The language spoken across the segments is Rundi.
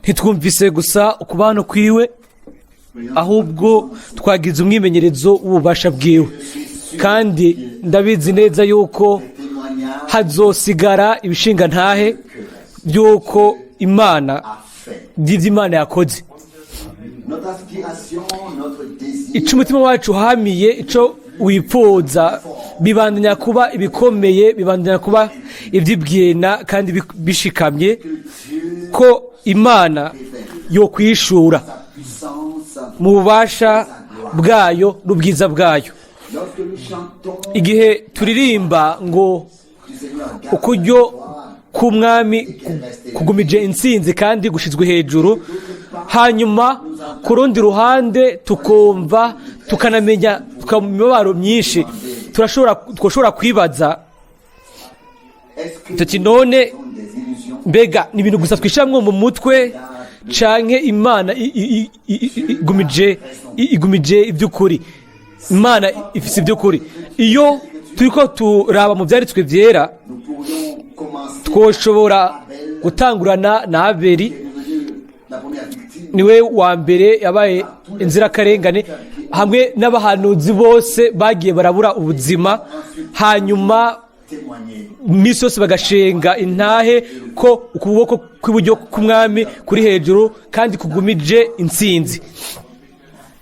Ntitwumvise gusa ukubano kwiwe, ahubwo twagize umwimenyerezo w'ububasha bwiwe, kandi ndabizi neza yuko hazosigara ibishinga ntahe by'uko Imana by'ibyo Imana yakoze. Notre aspiration, notre désir, Icyo umutima wacu uhamiye, icyo wipfuza, bibandanya kuba ibikomeye, bibandanya kuba iby'ibwena kandi bishikamye ko Imana yo kwishura sa puissance. mu bubasha bwayo n'ubwiza bwayo. Lorsque nous chantons Igihe turirimba ngo du Seigneur garde ukuryo k'Umwami kugumije intsinzi kandi gushizwe hejuru, hanyuma ku rundi ruhande tukumva, tukanamenya, tukaba mu mibabaro myinshi, turashobora kwibaza Est-ce que tuti: none sont des illusions? mbega ni ibintu gusa twishiramwo mu mutwe, canke Imana igumije iby'ukuri? Imana ifise iby'ukuri. Iyo turiko turaba mu Byanditswe Byera, Nous pourrions commencer twoshobora gutangurana na Abeli, qui est devenu la première victime. Niwe wa mbere yabaye inzirakarengane, hamwe n'abahanuzi bose bagiye barabura ubuzima, hanyuma Témoigner. iminsi yose bagashinga intahe ko ukuboko kw'iburyo k'Umwami kuri hejuru kandi kugumije intsinzi.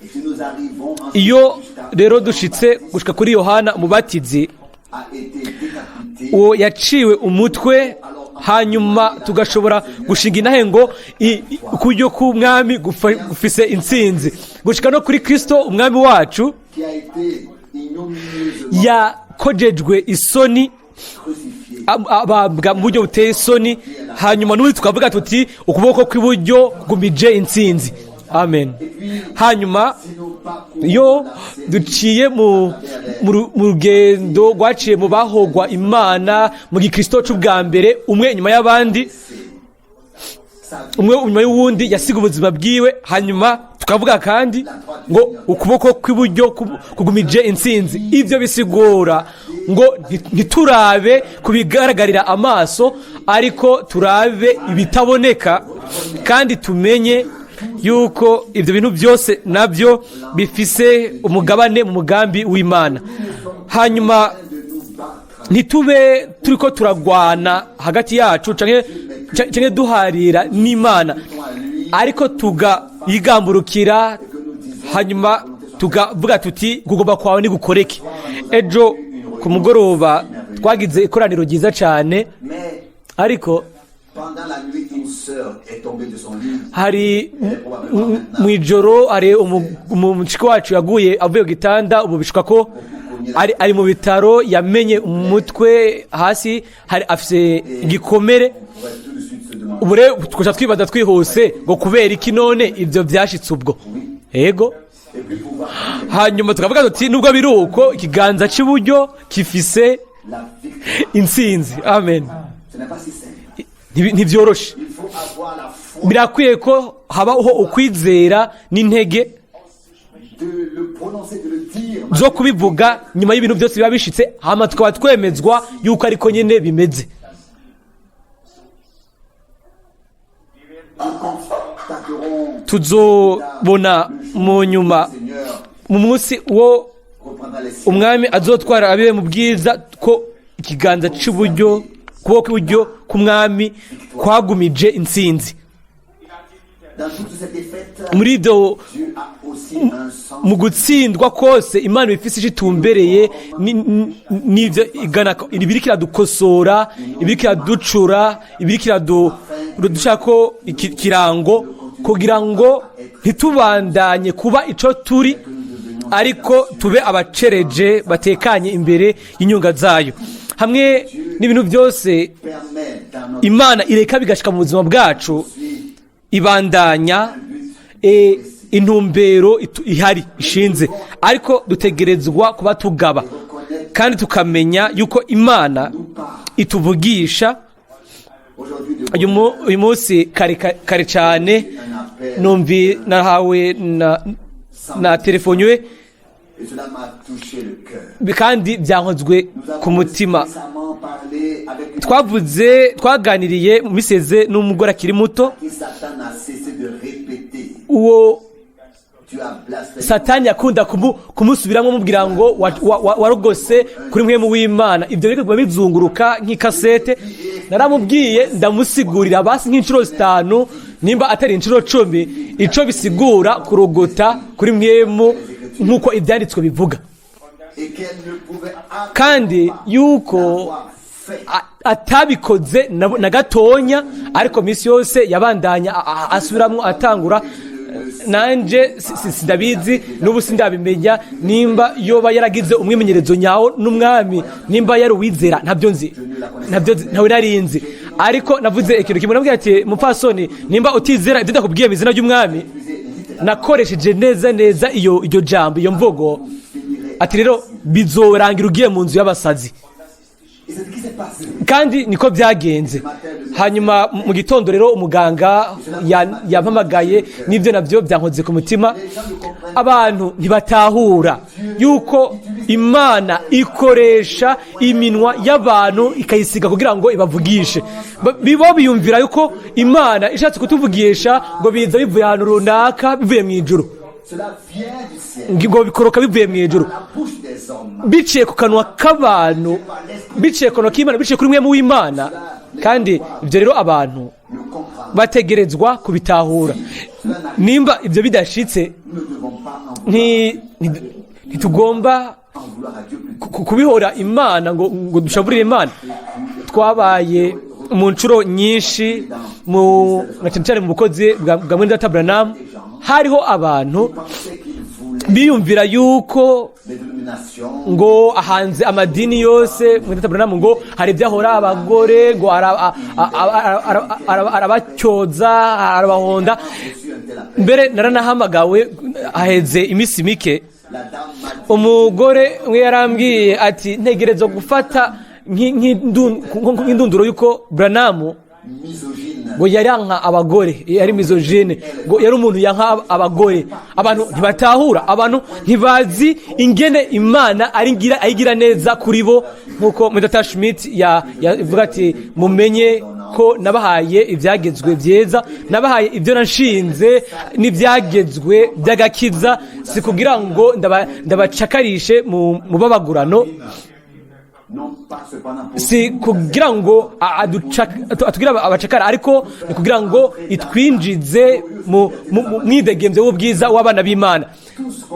Et si nous arrivons ensuite Iyo jusqu'à rero dushitse gushika kuri Yohana Umubatizi, a été décapité, uwo yaciwe umutwe, hanyuma tugashobora gushinga intahe ngo ukuryo k'Umwami gufise intsinzi, gushika no kuri Kristo Umwami wacu, qui a été ignominieusement yakojejwe isoni, crucifié. Abambwa mu buryo buteye isoni, hanyuma n'ubundi tukavuga tuti: ukuboko kw'iburyo kugumije intsinzi. Amen. Hanyuma Si nos parcours iyo duciye mu rugendo rwaciye mu bahogwa Imana mu gikristo cy'ubwa mbere, umwe inyuma y'abandi, umwe inyuma y'uwundi yasiga ubuzima bwiwe, hanyuma tukavuga kandi ngo ukuboko kw'iburyo kugumije intsinzi, ibyo bisigura ngo ntiturabe ku bigaragarira amaso, ariko turabe ibitaboneka, kandi tumenye yuko ibyo bintu byose nabyo bifise umugabane mu mugambi w'Imana. Hanyuma ntitube turi ko turagwana hagati yacu canke duharira n'Imana, ariko tugayigamburukira, hanyuma tukavuga tuti: kugomba kwawe nigukoreke. Ejo ku mugoroba twagize ikoraniro ryiza cyane, Mais ariko pendant la nuit, une sœur est tombée de son lit. Hari mu ijoro, hari umushiki wacu yaguye avuye ku gitanda. Ubu bishuka ko ari mu bitaro, yamenye umutwe hasi, hari afise igikomere. On pourrait tout de suite se demander. Ubu rero tukaca twibaza twihuse ngo: kubera iki none ibyo byashitse ubwo? Yego. Et puis pouvoir dire Hanyuma tukavuga tuti: nubwo biri uko, ikiganza cy'iburyo gifise la victoire. intsinzi. Amen. Ce n'est pas si simple. Ntibyoroshe. Il faut avoir la foi Birakwiye ko habaho ukwizera n'intege de le prononcer, de le dire. zo kubivuga nyuma y'ibintu byose biba bishitse, hama tukaba twemezwa yuko ariko nyine bimeze. Nous constaterons Tuzobona mu nyuma, Seigneur mu munsi wo reprendra les cieux. Umwami azotwara abiwe mu bwiza, ko ikiganza cy'iburyo, ukuboko kw'iburyo k'Umwami kwagumije intsinzi. Dans toutes ces défaites, Muri ibyo, Dieu a aussi un sens. mu gutsindwa kose, Imana ibifise icyo itumbereye n'ibyo igana, ibiriko iradukosora, ibiriko iraducura, ibiriko iradushaka ikirango kugira ngo ntitubandanye kuba ico turi, ariko tube abacereje batekanye imbere y'inyunga zayo. Hamwe n'ibintu byose Permet dans notre Imana ireka bigashika mu buzima bwacu, ibandanya intumbero ihari ishinze, ariko dutegerezwa kuba tugaba kandi tukamenya yuko Imana ituvugisha. Aujourd'hui de Uyu munsi kare kare cyane numvi nahawe na telefone we, Et cela m'a touché le cœur. kandi byankozwe Nous avons ku mutima. récemment parlé discuté avec une Twavuze, twaganiriye mu miseze n'umugore akiri muto qui Satan n'a cessé de répéter. Uwo Tu as blasphémé. Satani yakunda kumusubiramo amubwira ngo warogose kuri mwe mu w'Imana. Ibyo biguma bizunguruka nk'ikasete. Naramubwiye, ndamusigurira basi nk'inshuro 5, nimba atari inshuro 10, ico bisigura kurogota kuri mwemu nk'uko ibyanditswe bivuga, Et qu'elle ne pouvait kandi yuko avoir fait. atabikoze na gatonya. Ariko minsi yose yabandanya asubiramwo atangura. Nanje sindabizi, n'ubu sindabimenya nimba yoba yaragize umwimenyerezo nyawo n'Umwami, nimba yari uwizera. Ntabyo nzi, ntabyo nzi, ntawe narinzi. Ariko navuze ikintu kimwe, nabwiye ati: "Mupfasoni, nimba utizera ibyo ndakubwiye mu izina ry'Umwami," nakoresheje neza neza iyo iryo jambo, iyo mvugo, ati: "Rero bizorangira ugiye mu nzu y'abasazi." Et c'est ce qui s'est passé. Kandi niko byagenze. Hanyuma mu gitondo rero umuganga yampamagaye, n'ibyo nabyo byankoze ku mutima. Abantu ntibatahura yuko Imana ikoresha iminwa y'abantu ikayisiga kugira ngo ibavugishe. Bo biyumvira yuko Imana ishatse kutuvugisha ngo biza bivuye ahantu runaka, bivuye mu ijuru, Cela vient du ciel. ngo bikoroka bivuye mu ijuru, La bouche des hommes. biciye ku kanwa k'abantu, biciye ku kanwa k'Imana, biciye kuri mwe mu w'Imana. Kandi ibyo rero abantu Le comprendre. bategerezwa kubitahura. Nimba ibyo bidashitse, Nous ne devons pas en vouloir, ntitugomba en vouloir à Dieu plus. kubihora Imana ngo dushaburire Imana. Twabaye mu nshuro nyinshi mu na cyane cyane mu bukozi bwa mwene data Branham, hariho abantu Pensaient qu'il voulait biyumvira yuko les dénominations. ngo ahanze amadini yose. Mwene data Branham ngo hari ibyo ahora abagore, ngo arabacyoza, arabahonda. Reçu un tel appel. Mbere naranahamagawe haheze iminsi mike. La dame m'a dit Umugore umwe yarambwiye ati: "Ntegerezwa gufata nk'indunduro y'uko Branham misogyne. ngo yaranka abagore, yari misogyne, ngo yari umuntu yanka abagore." Abantu ntibatahura, abantu ntibazi ingene Imana ari ngira ayigira neza kuri bo, nk'uko Mudata Schmidt yavuga ati: "Mumenye ko nabahaye ibyagezwe byiza, nabahaye ibyo nashinze n'ibyagezwe by'agakiza, si kugira ngo ndabacakarishe mu babagurano." Non pas cependant pour Si kugira ngo atugire abacakara, ariko ni kugira ngo itwinjize mu mwidegemvyo w'ubwiza w'abana b'Imana.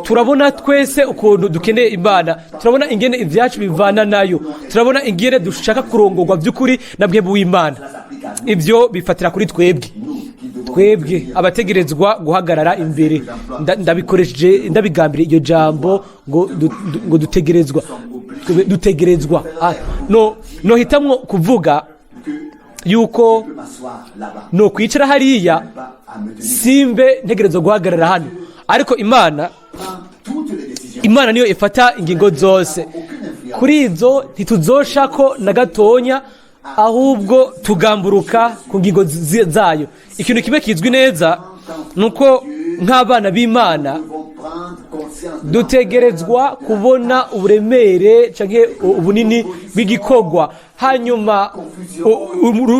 Turabona twese ukuntu dukeneye Imana, turabona ingene ibyacu bivana nayo, turabona ingene dushaka kurongorwa by'ukuri na bwe w'Imana. Ibyo bifatira kuri twebwe, twebwe abategerezwa guhagarara imbere. Ndabikoresheje, ndabigambiriye iryo jambo ngo dutegerezwa, twebwe dutegerezwa. No nohitamwo kuvuga yuko peux m'asseoir là-bas. no kwicara hariya, Pas à me tenir. simbe ntegerezwa guhagarara hano. Ariko Imana Prends toutes les décisions. Imana niyo ifata ingingo zose. Kuri izo ntituzoshako na gatonya, ahubwo tugamburuka ku ngingo zayo. Ikintu kimwe kizwi neza ni uko nk'abana b'Imana Nous devons prendre conscience de dutegerezwa kubona uburemere canke ubunini bw'igikorwa, hanyuma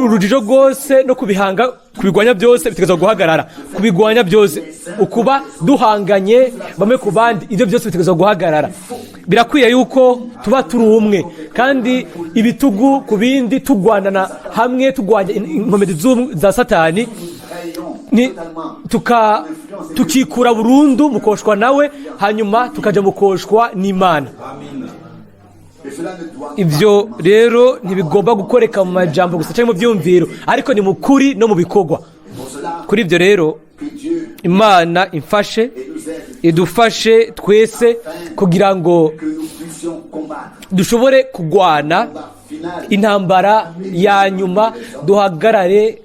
urujijo rwose no kubihanga, kubigwanya byose bitegerezwa guhagarara, kubigwanya byose, ukuba duhanganye bamwe ku bandi, ibyo byose bitegerezwa guhagarara. Birakwiye yuko tuba turi umwe kandi ibitugu ku bindi, tugwanana hamwe, tugwanya inkomezi za Satani, ni tukikura burundu mukoshwa nawe, hanyuma tukaja mukoshwa n'Imana. Et cela ne doit Ibyo rero ntibigomba gukoreka mu majambo gusa cyangwa mu byumviro, ariko ni mu kuri no mu bikorwa. Pour cela Kuri ibyo rero, que Dieu Imana imfashe, et nous aide idufashe twese kugira ngo que nous puissions combattre dushobore kugwana combat final intambara ya nyuma, duhagarare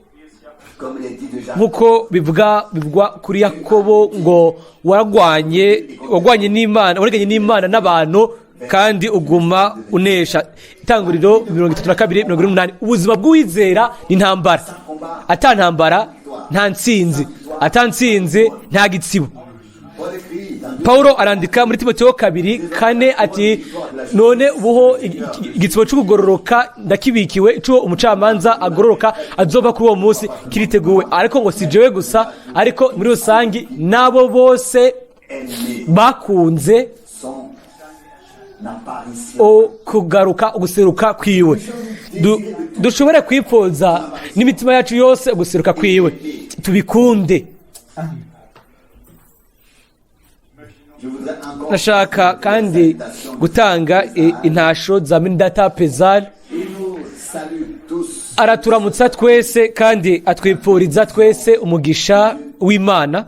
comme il est dit déjà. nk'uko bivugwa kuri Yakobo ngo: "Waragwanye, wagwanye n'Imana, waraganye n'Imana n'abantu, kandi uguma unesha." Itanguriro 32:48. Ubuzima bw'uwizera ni intambara. Ata ntambara nta ntsinzi, ata ntsinzi nta gitsibo. Paul écrit dans Paulo arandika muri Timoteyo 2:4 ati: "None ubuho igitsebo cy'ukugororoka ndakibikiwe, ico umucamanza agororoka azoba kuri uwo munsi kiriteguwe." Ariko ngo si jewe gusa, ariko muri rusange n'abo bose Aimé bakunze son apparition. O kugaruka, uguseruka kwiwe. Dushobore kwipfuza n'imitima yacu yose uguseruka kwiwe, tubikunde. Je voudrais encore Nashaka kandi gutanga intasho za Mindata Pezal. Il nous salue tous. Araturamutsa twese kandi atwipfuriza twese umugisha w'Imana.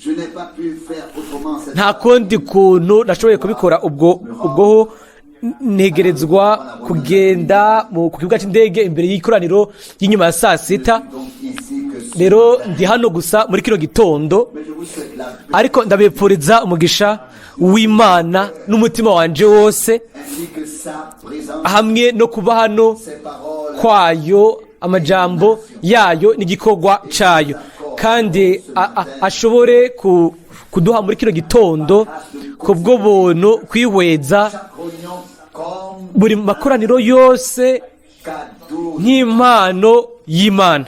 Je n'ai pas pu faire autrement cette Nta kundi kuntu nashoboye kubikora ubwo ubwoho ntegerezwa kugenda ku kibuga cy'indege imbere y'ikoraniro y'inyuma ya saa sita. Donc ici que ce Rero ndi hano gusa muri kino gitondo. Mais je vous souhaite la paix Ariko ndabipfuriza umugisha w'Imana n'umutima wanje wose, ainsi que sa présence, hamwe no kuba hano ses paroles kwayo, amajambo yayo n'igikorwa cayo, kandi ashobore kuduha muri kino gitondo ku bw'ubuntu kwihweza chaque réunion comme buri makoraniro yose cadeau nk'impano y'Imana,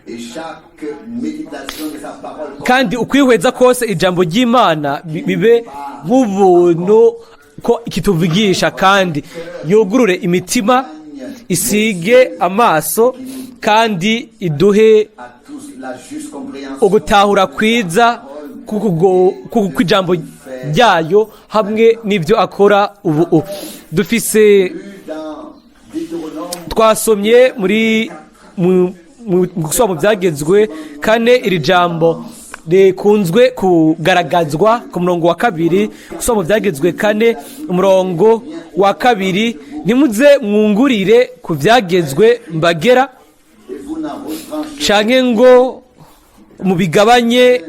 et chaque méditation de sa parole comme kandi ukwihweza kose ijambo ry'Imana bibe nk'ubuntu ko kituvugisha, kandi yugurure imitima, isige amaso, kandi iduhe à tous la juste compréhension ugutahura kwiza kw'ijambo ryayo hamwe n'ibyo akora ubu. Ubu dufise Lu dans Deutéronome twasomye muri mu gusoma mu Byagezwe 4, iri jambo rikunzwe kugaragazwa ku murongo wa 2. Gusoma mu Byagezwe 4, umurongo wa 2: "Ntimuze mwungurire ku byagezwe mbagera, et vous n'en retranchez canke ngo mubigabanye,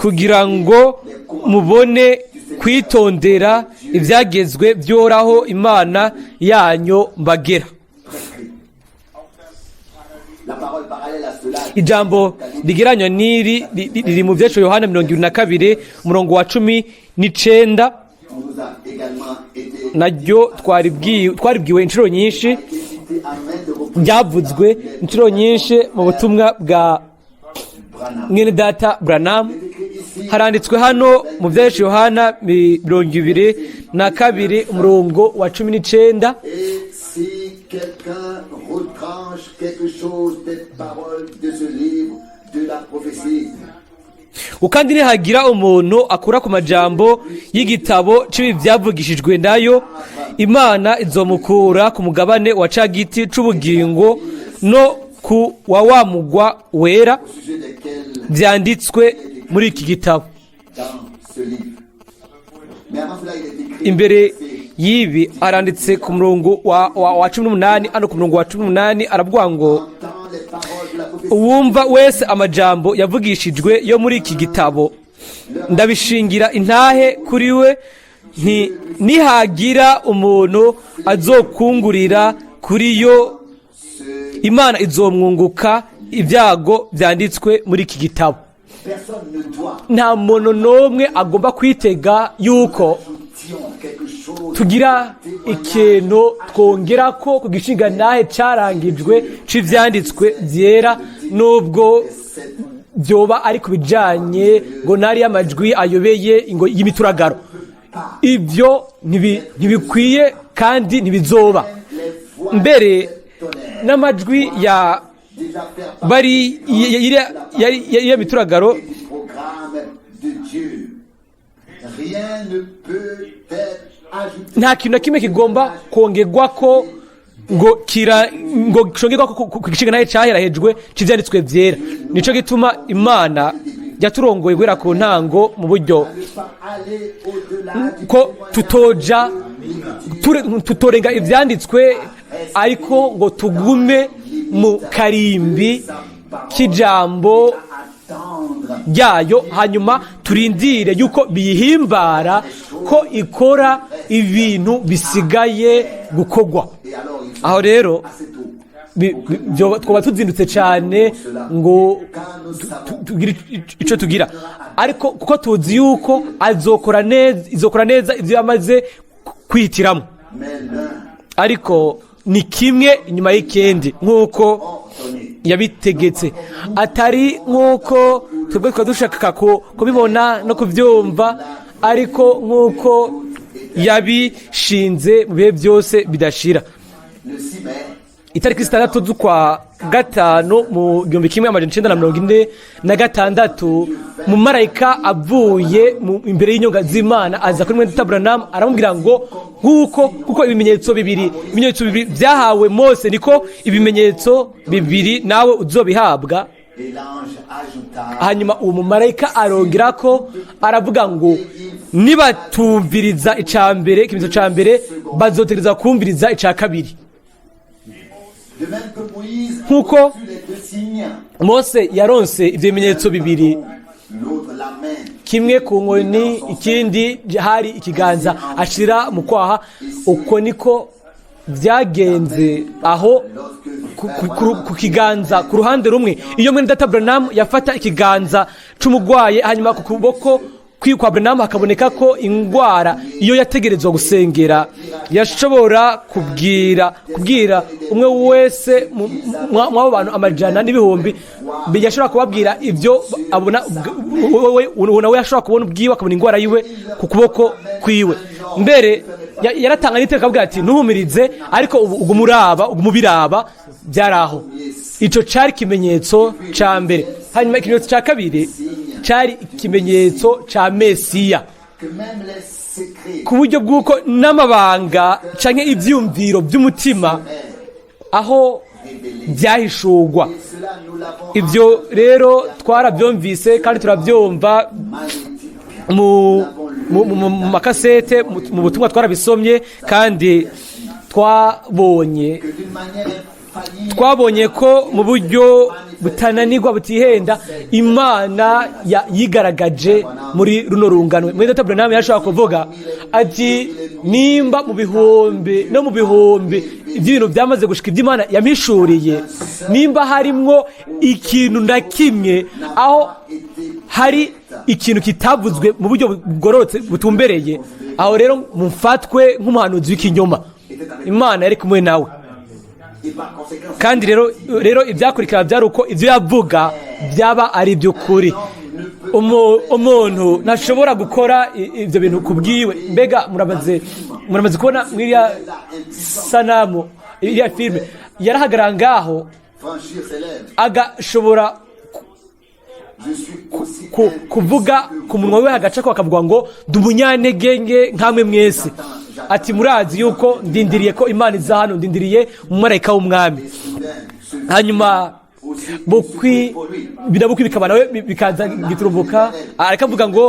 kugira ngo mubone kwitondera ibyagezwe by'Uhoraho Imana yanyu mbagera." La parole parallèle à cela Ijambo rigereranywa n'iri riri mu Byahishuwe Yohana 22, umurongo wa 19. On nous a également été Naryo twaribwiwe inshuro nyinshi, été cité à maintes reprises ryavuzwe inshuro nyinshi mu butumwa bwa Branham. mwene data Branham. Écrit ici Haranditswe hano mu Byahishuwe Yohana 22, umurongo wa 19: Et si quelqu'un retranche quelque chose des paroles de ce livre de la prophétie, Kandi nihagira umuntu akura ku majambo y'igitabo c'ibi byavugishijwe nayo, Imana izomukura ku mugabane wa ca giti c'ubugingo no ku wa wa mugwa wera au sujet desquels vyanditswe muri iki gitabo. dans ce livre. Mais avant cela, il est écrit Imbere verset y'ibi aranditse ku murongo wa 18. Hano ku murongo wa 18 aravuga ngo: Entend les paroles de la prophétie. "Uwumva wese amajambo yavugishijwe yo muri iki gitabo, ndabishingira intahe kuri we nti nihagira umuntu azokungurira kuri yo, Imana izomwunguka ibyago byanditswe muri iki gitabo." Personne ne doit Nta muntu n'umwe agomba kwitega yuko tion quelque chose tugira ikintu twongera ko ku gishinga ntahe carangijwe c'ivyanditswe vyera, nubwo byoba ari ku bijanye ngo nari y'amajwi ayobeye ngo y'imituragaro. Ibyo ntibikwiye kandi ntibizoba. Mbere n'amajwi ya déjà faire bari ya mituragaro du programme de Dieu. Rien ne peut être ajouté. Nta kintu na kimwe kigomba kongerwa ko ngo kira ngo congerwa ko ku gishinga nawe cyaherahejwe c'ivyanditswe vyera. Nico gituma Imana yaturongoye guhera ku ntango mu buryo Ne pas aller au-delà du ko tutoja tutorenga ivyanditswe, ariko ngo tugume mu karimbi k'ijambo attendre ryayo, hanyuma turindire yuko biyihimbara ko ikora ibintu bisigaye gukorwa. Et alors, il faut Aho rero assez tôt. Twoba tuzindutse cyane ngo tugire ico tugira, ariko kuko tuzi yuko azokora neza, izokora neza ibyo yamaze kwihitiramo. Mais l'un Ariko ni kimwe inyuma y'ikindi, nk'uko ordonné. yabitegetse, atari nk'uko twebwe twari dushaka kubibona no kubyumva, ariko nk'uko yabishinze mu bihe byose bidashira. Le 6 mai, Itariki 6 z'ukwa gatanu mu 1946, mumarayika avuye imbere y'inyonga z'Imana aza kuri mwene Branham, aramubwira ngo nk'uko kuko ibimenyetso bibiri byahawe Mose, niko ibimenyetso bibiri nawe uzobihabwa. Et l'ange ajouta, Hanyuma uwo mumarayika arongera ko aravuga ngo nibatumviriza icya mbere, ikimenyetso cya mbere, bazotegereza kumviriza icya kabiri. De même que Moïse Nk'uko reçut les deux signes, Mose yaronse ibyo bimenyetso bibiri, l'autre la main, kimwe ku nkoni, ikindi hari ikiganza ashira mu kwaha, uko niko byagenze aho ku kiganza ku ruhande rumwe. Iyo mwene data Branham yafata ikiganza c'umugwaye, hanyuma ku kuboko kwa Branham hakaboneka ko ingwara iyo yategerezwa gusengera, yashobora kubwira umwe wese mw'abo bantu amajana n'ibihumbi, yashobora kubabwira ibyo abona we nawe yashobora kubona ubwiwe, akabona ingwara yiwe ku kuboko kwiwe. Mbere yaratanga n'iteka, akavuga ati: "Ntuhumirize, ariko ubu uguma uraba, uguma ubiraba." Byari aho, ico cari ikimenyetso ca mbere. Hanyuma ikimenyetso ca kabiri cari ikimenyetso ca Mesiya, que même les secrets ku buryo bw'uko n'amabanga canke ivyiyumviro by'umutima aho byahishurwa. Et cela, nous l'avons Ibyo rero twarabyumvise kandi turabyumva magnétique. mu makasete, mu butumwa twarabisomye, kandi twabonye Que d'une manière infaillible, twabonye ko mu buryo butananirwa, butihenda, Imana yigaragaje muri runo rungano. Muri data Branham yashobora kuvuga ati: "Nimba mu bihumbi no mu bihumbi by'ibintu byamaze gushika iby'Imana yampishuriye, nimba harimwo ikintu na kimwe aho hari ikintu kitavuzwe mu buryo bugororotse butumbereye, aho rero mumfatwe nk'umuhanuzi w'ikinyoma." Imana yari kumwe nawe. Et par conséquent, Kandi rero ibyakurikira byari uko ibyo yavuga byaba ari iby'ukuri. Umuntu ntashobora gukora ibyo bintu ku bwiwe. Mbega muramaze kubona mwiriya sanamu, iriya filime, yarahagarara ngaho franchir ses lèvres. agashobora Je suis aussi kuvuga ku munwa we hagaca ko bakavuga ngo: "Ndi umunyantegenge nkamwe mwese." Ati: "Murazi yuko ndindiriye ko Imana iza hano, ndindiriye umumarayika w'Umwami." Hanyuma bukwi birabukwi bikaba nawe bikaza giturumbuka, ariko avuga ngo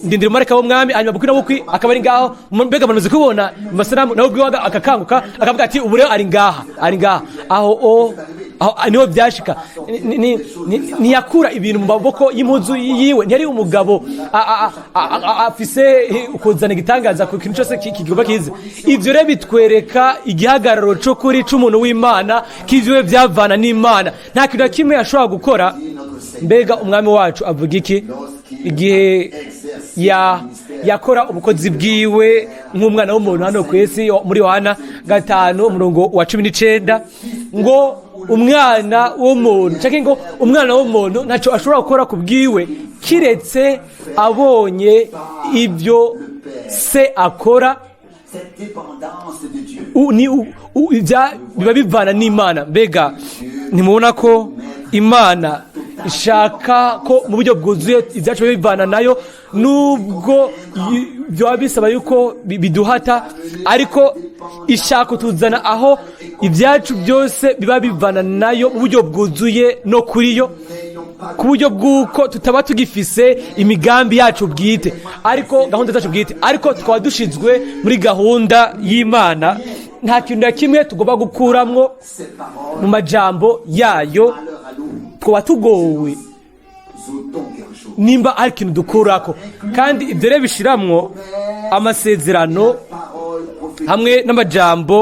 ndindira umumarayika w'Umwami. Hanyuma bukwi na bukwi akaba ari ngaho. Mbega bamaze kubona mu masanamu, nawe ubwiwe akakanguka, akavuga ati: "Ubu rero ari ngaha, ari ngaha." Aho o aho niho byashika. Ntiyakura ibintu mu maboko y'impuzu yiwe, ntiyari umugabo afise kuzana igitangaza ku kintu cyose kigomba kize. Ivyo rero bitwereka igihagararo c'ukuri c'umuntu w'Imana, k'ivyo byavana n'Imana. Nta kintu na kimwe ashobora gukora. Mbega Umwami wacu avuga iki igihe yakora ubukozi bwiwe nk'umwana w'umuntu hano ku isi? Muri Yohana 5 umurongo wa 19 ngo: "Umwana w'umuntu", cyangwa ngo: "Umwana w'umuntu ntacyo ashobora gukora ku bwiwe kiretse abonye ibyo Se akora." Cette dépendance de Dieu. Ni biba bivana n'Imana. Mbega ntimubona ko Imana ishaka ko mu buryo bwuzuye ibyacu biba bivana nayo, nubwo byaba bisaba yuko biduhata, ariko ishaka kutuzana aho ibyacu byose biba bivana nayo mu buryo bwuzuye no kuri yo, ku buryo bw'uko tutaba tugifise imigambi yacu bwite, ariko gahunda zacu bwite, ariko tukaba dushizwe muri gahunda y'Imana. Nta kintu na kimwe tugomba gukuramwo Ces paroles, mu majambo yayo. malheur à nous, Twaba tugowe ôtons quelque chose. nimba ari ikintu dukurako. Kandi ibyo rero bishiramwo amasezerano Parole prophétique hamwe n'amajambo.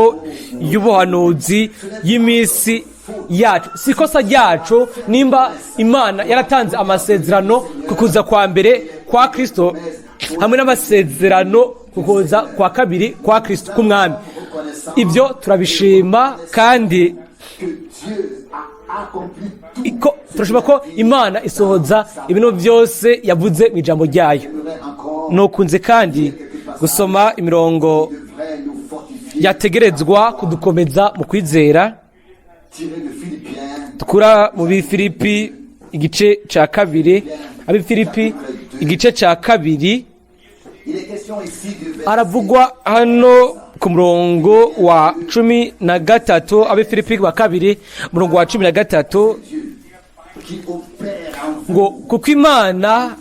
y'ubuhanuzi y'iminsi yacu. Si ikosa ryacu nimba Imana yaratanze amasezerano ku kuza kwa mbere kwa Kristo hamwe n'amasezerano ku kuza kwa kabiri kwa Kristo k'umwami. Ibyo turabishima kandi que Dieu a accompli tout. ko turashima ko Imana isohoza ibintu byose yavuze mu ijambo ryayo. J'aimerais encore Nukunze kandi gusoma imirongo devrait nous fortifier yategerezwa kudukomeza mu kwizera tiré de Philippiens dukura mu Bifilipi igice cya 2, Abifilipi igice cya 2. Il est question ici du verset Haravugwa hano ku murongo wa 13, Abifilipi wa 2, umurongo wa 13, qui opère en vous ngo kuko Imana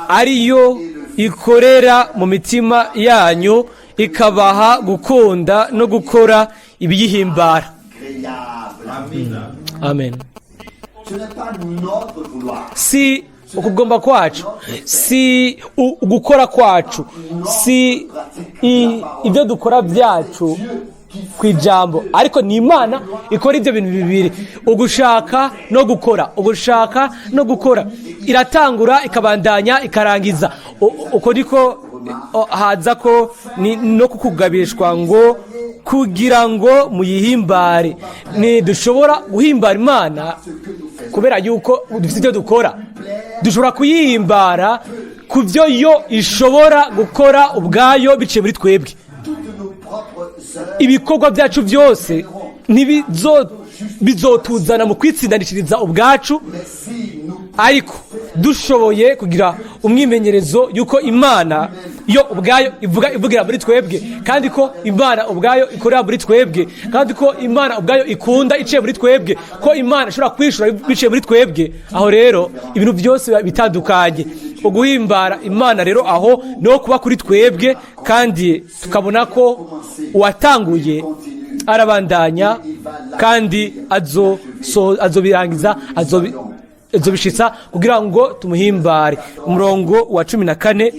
ariyo ikorera mu mitima yanyu ikabaha gukunda no gukora ibiyihimbara. Agréable. Amen. Ce n'est pas notre vouloir, Si ukugomba kwacu, si ugukora kwacu, si ibyo dukora byacu ku ijambo, ariko ni Imana ikora ibyo bintu bibiri, ugushaka no gukora, ugushaka no gukora. Iratangura, ikabandanya, ikarangiza. Uko niko haza ko ni no kukugabishwa ngo kugira ngo muyihimbare. Ntidushobora guhimbara Imana kubera yuko dufite ibyo dukora. Dushobora kuyihimbara ku byo yo ishobora gukora ubwayo biciye muri twebwe. Toutes nos propres œuvres Ibikorwa byacu byose ntibizo bizotuzana mu kwitsindanishiriza ubwacu. Mais si nous Ariko dushoboye kugira umwimenyerezo y'uko Imana yo ubwayo ivuga, ivugira muri twebwe, kandi ko Imana ubwayo ikorera muri twebwe, kandi ko Imana ubwayo ikunda iciye muri twebwe, ko Imana ishobora kwishura biciye muri twebwe, aho rero ibintu byose biba bitandukanye. Uguhimbara Imana rero aho niho kuba kuri twebwe, kandi tukabona ko uwatanguye arabandanya kandi azobirangiza, azobishitsa kugira ngo tumuhimbare. Umurongo wa 14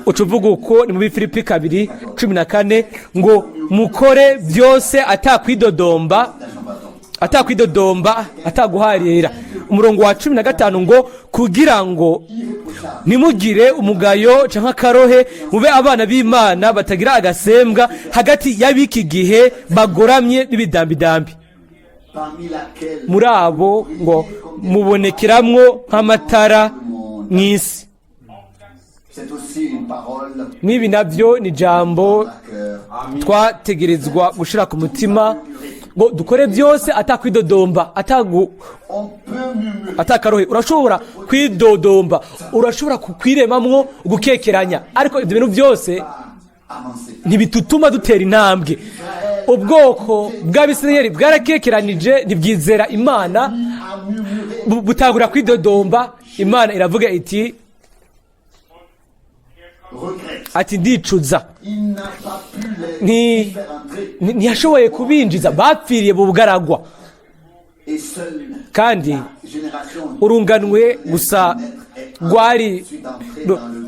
uca uvuga uko, ni muri Filipi 2:14, ngo mukore byose atakwidodomba, atakwidodomba, ataguharira. Umurongo wa 15 ngo kugira ngo ntimugire umugayo canke akarohe, mube abana b'Imana batagira agasembwa hagati y'ab'iki gihe bagoramye n'ibidambidambi. Parmi laquelle Muri abo ngo mubonekeramwo nk'amatara mw'isi. C'est aussi une parole N'ibi nabyo ni ijambo à cœur. twategerezwa gushira ku mutima, ngo dukore byose atakwidodomba, atagu On peut murmurer, atakarohe. Urashobora kwidodomba, urashobora kwiremamwo gukekeranya, ariko ibyo bintu byose avancer. ntibitutuma dutera intambwe. Ubwoko bw'Abisirayeli bwarakekeranije, ntibwizera Imana, À murmurer, butangura kwidodomba. Imana iravuga iti regrette. ati ndicuza. Il n'a pas pu les faire entrer. Ntiyashoboye kubinjiza, bapfiriye mu bugaragwa. Et seule Kandi génération urunganwe gusa rwari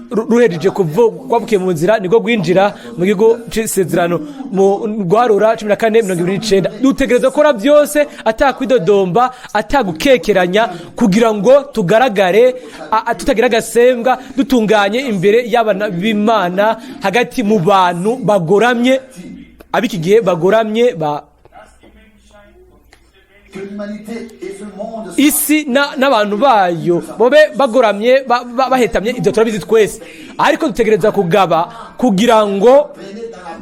ruhejeje kuva rwabukiye mu nzira nibwo rwinjira mu gihugu c'isezerano, mu rwarura 14:29. Dutegereza gukora byose atakwidodomba, atagukekeranya, kugira ngo tugaragare tutagira agasembwa, dutunganye imbere y'abana b'Imana hagati mu bantu bagoramye, ab'iki gihe bagoramye ba que l'humanité et ce monde isi n'abantu bayo bobe bagoramye, bahetamye, ibyo turabizi twese. Ariko dutegereza kugaba kugira ngo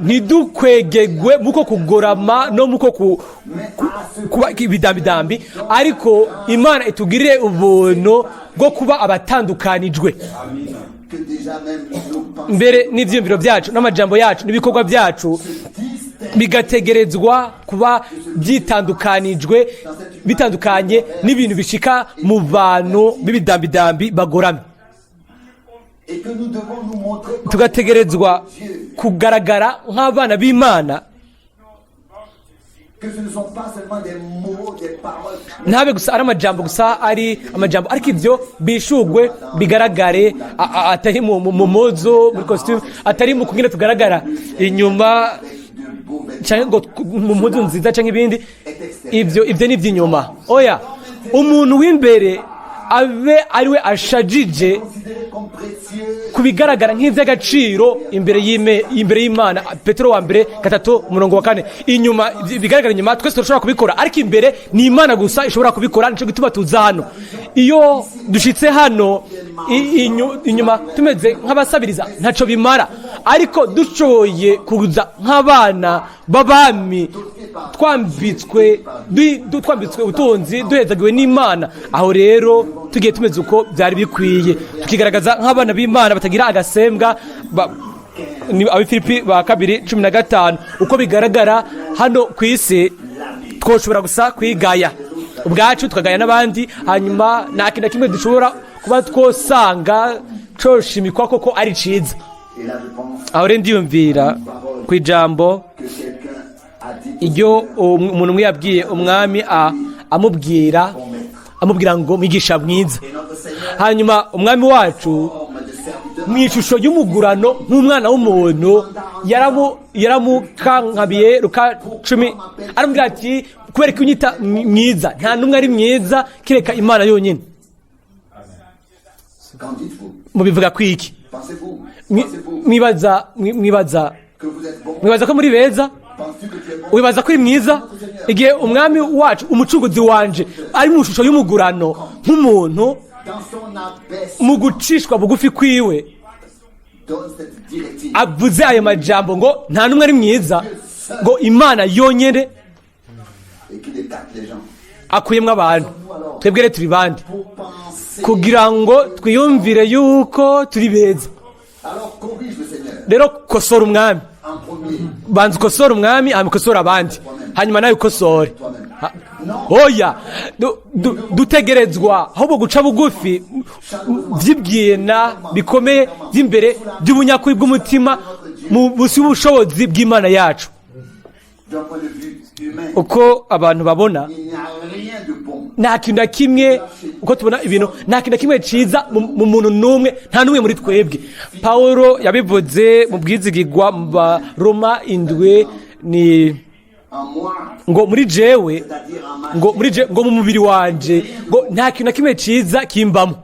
ntidukwegegwe muko kugorama no muko kuba ibidambidambi, ariko Imana itugirire ubuntu bwo kuba abatandukanijwe que déjà même nos pensées mbere n'ivyiyumviro byacu n'amajambo yacu n'ibikorwa byacu bigategerezwa kuba byitandukanijwe, bitandukanye n'ibintu bishika mu bantu b'ibidambidambi bagoramye. Et que nous devons nous montrer comme Tugategerezwa kugaragara nk'abana b'Imana, que ce ne sont pas seulement des mots, des paroles, ntabe gusa ari amajambo gusa, ari amajambo, ariko ibyo bishugwe bigaragare, atari mu mozo, muri costume, atari mu kungene tugaragara inyuma de beaux vêtements, Canke ngo mu mpuzu nziza canke ibindi. Ibyo ni iby'inyuma. Oya, umuntu w'imbere abe ariwe ashajije Considéré comme précieux ku bigaragara nk'iby'agaciro imbere y'Imana. Petero wa mbere 3, umurongo wa 4. Inyuma, bigaragara inyuma, twese turashobora kubikora, ariko imbere ni Imana gusa ishobora kubikora. Nicyo gituma tuza hano. Iyo dushitse hano inyuma tumeze nk'abasabiriza, ntacyo bimara. Ariko dushoboye kuza nk'abana b'abami, twambitswe ubutunzi, duhezagiwe n'Imana, aho rero tugiye tumeze uko byari bikwiye, tukigaragaza nk'abana b'Imana batagira agasembwa, ni Abifilipi ba kabiri 15. Uko bigaragara hano ku isi, twoshobora gusa kwigaya ubwacu, tukagaya n'abandi, hanyuma nta kintu na kimwe dushobora kuba twosanga coshimikwa koko ari ciza. Et là, je pense Aho rero ndiyumvira ku ijambo que quelqu'un a dit iryo umuntu umwe yabwiye umwami, amubwira ngo: "Mwigisha mwiza." Et notre Seigneur, Hanyuma umwami wacu, forme de serviteur, mu ishusho y'umugurano nk'umwana w'umuntu, yaramukankabiye. Luka 10, aramubwira ati: "Kubera ko unyita mwiza? Nta n'umwe ari mwiza kereka Imana yonyine." Qu'en dites-vous? Mubivuga kwiki? Pensez-vous Pensez-vous Mwibaza que vous êtes bon? mwibaza ko muri beza? Penses-tu que tu es bon? Wibaza ko uri mwiza, igihe umwami wacu, umucunguzi wanje, ari mu ishusho y'umugurano nk'umuntu, Dans son abaissement, mu gucishwa bugufi kwiwe, donne cette directive. avuze ayo majambo ngo nta n'umwe ari mwiza, ngo Imana yonyine, Et qu'il écarte les gens. akuyemwo abantu? Twebwe rero turi bande Pour penser. kugira ngo twiyumvire yuko turi beza? Alors corrige le Seigneur Rero kosora umwami. en premier. Banza ukosore umwami, hanyuma ukosore abandi, hanyuma nawe ukosore. Oya, dutegerezwa ahubwo guca bugufi byibwina bikomeye by'imbere by'ubunyakuri bw'umutima mu busi bw'ubushobozi bw'Imana yacu. D'un point de vue humain, Uko abantu babona, il n'y a rien de bon. nta kintu na kimwe, uko tubona ibintu, nta kintu na kimwe ciza mu muntu n'umwe, nta n'umwe muri twebwe. Pawulo yabivuze mu bwizigigwa mu Baroma 7, ni En moi, ngo muri jewe, c'est-à-dire en ma ngo muri je, ngo mu mubiri wanje, ngo nta kintu na kimwe ciza kimbamo.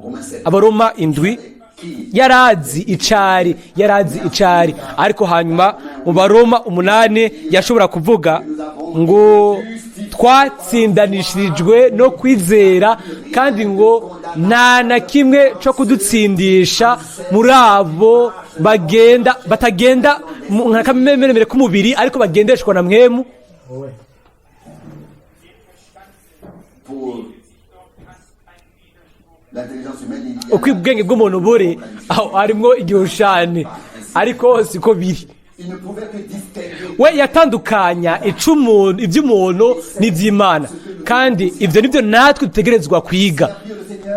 Romains 7. Abaroma 7. Qui Yarazi icari, yarazi icari. Ariko hanyuma mu Baroma 8 yashobora kuvuga ngo twatsindanishirijwe no kwizera, kandi ngo nta na kimwe cyo kudutsindisha muri abo bagenda batagenda nka kameremere k'umubiri, ariko bagendeshwa na Mpwemu. Pour l'intelligence humaine, il y a Uko ubwenge bw'umuntu buri, aho harimwo igihushane, ariko siko biri. Il ne pouvait que distinguer We yatandukanya icumuntu, iby'umuntu n'iby'Imana, kandi ibyo nibyo natwe dutegerezwa kwiga: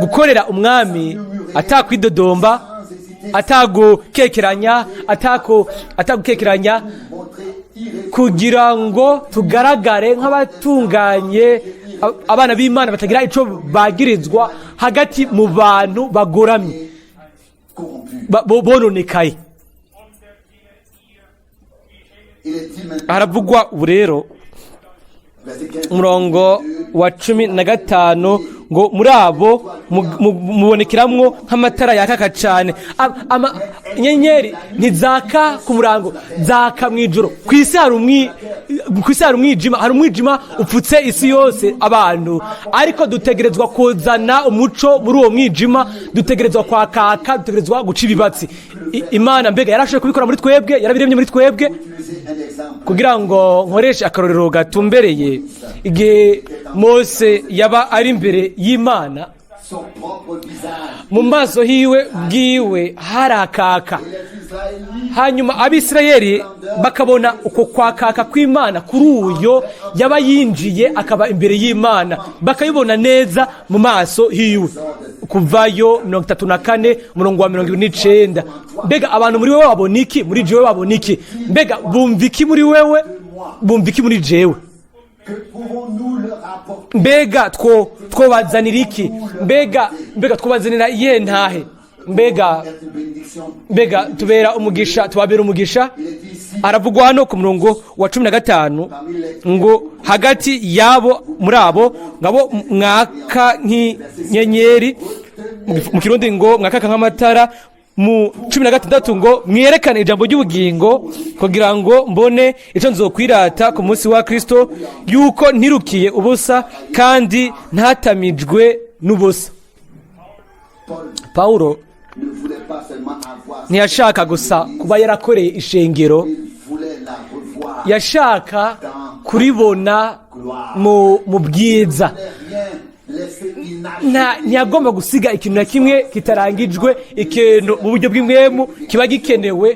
gukorera umwami atakwidodomba, atagukekeranya, atagukekeranya, montrer irréprochable kugira ngo tugaragare nk'abatunganye, abana b'Imana batagira ico bagirizwa hagati mu bantu bagoramye, corrompu. Bononekaye. Il est dit maintenant, Haravugwa ubu rero, verset 15, umurongo wa 15, ngo muri abo mubonekeramwo nk'amatara yakaka cane. Inyenyeri ntizaka ku murango, zaka mw'ijoro. Ku isi hari umwijima, hari umwijima upfutse isi yose, abantu, ariko dutegerezwa kuzana umuco muri uwo mwijima. Dutegerezwa kwakaka, dutegerezwa guca ibibatsi. Imana mbega yarashoboye kubikora muri twebwe? Yarabiremye muri twebwe? Utiliser un exemple. Kugira ngo nkoreshe akarorero gatumbereye, igihe Mose yaba ari imbere y'Imana, Son propre visage. mu maso hiwe bwiwe harakaka. Et les Israélites Hanyuma Abisirayeli bakabona uko kwakaka kw'Imana kuri uyo yaba yinjiye akaba imbere y'Imana, bakabibona neza mu maso hiwe. Kuvayo 34, umurongo wa 29. Mbega abantu muri wewe babona iki? Muri jewe babona iki? Mbega bumva iki muri wewe? Bumva iki muri jewe? Que pouvons-nous leur apporter? Mbega twobazanira iki? Mbega twobazanira iyihe ntahe? Mbega Être une bénédiction. mbega tubera umugisha, tubabera umugisha? Il est dit ici, Aravugwa hano ku murongo wa 15 ngo hagati yabo, muri abo ngabo mwaka nk'inyenyeri, mu Kirundi ngo mwakaka nk'amatara. Mu 16 ngo mwerekane ijambo ry'ubugingo, kugira ngo mbone icyo nzokwirata ku munsi wa Kristo, yuko ntirukiye ubusa kandi ntatamijwe n'ubusa. Paul Pawulo ne voulait pas seulement avoir, ntiyashaka gusa kuba yarakoreye ishengero, il voulait la revoir. Yashaka kuribona mu bwiza. Il ne rien laisser inachevé. Ntiyagomba gusiga ikintu na kimwe kitarangijwe, ikintu mu buryo bw'impwemu kiba gikenewe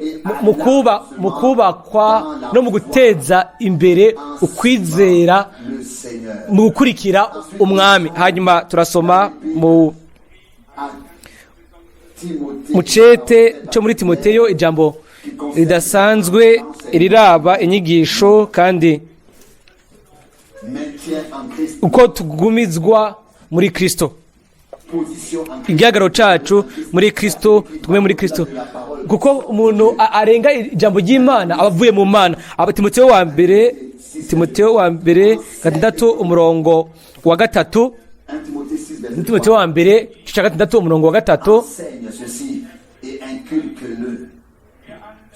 mu kubakwa no mu guteza imbere ukwizera, Le Seigneur. mu gukurikira Umwami. Hanyuma turasoma mu À Timothée, mu cete cyo muri Timoteyo, ijambo ridasanzwe riraba inyigisho kandi maintien en Christ, uko tugumizwa muri Kristo, position en Christ. Igihagararo cacu muri Kristo, tugume muri Kristo, kuko umuntu arenga ijambo ry'Imana aba avuye mu Mana. Aba Timoteyo wa mbere, Timoteyo wa mbere 6 umurongo wa 3. 1 Timothée 6, verset 3. Timoteyo wa mbere igice cya 6 umurongo wa 3. Enseigne ceci et inculque-le.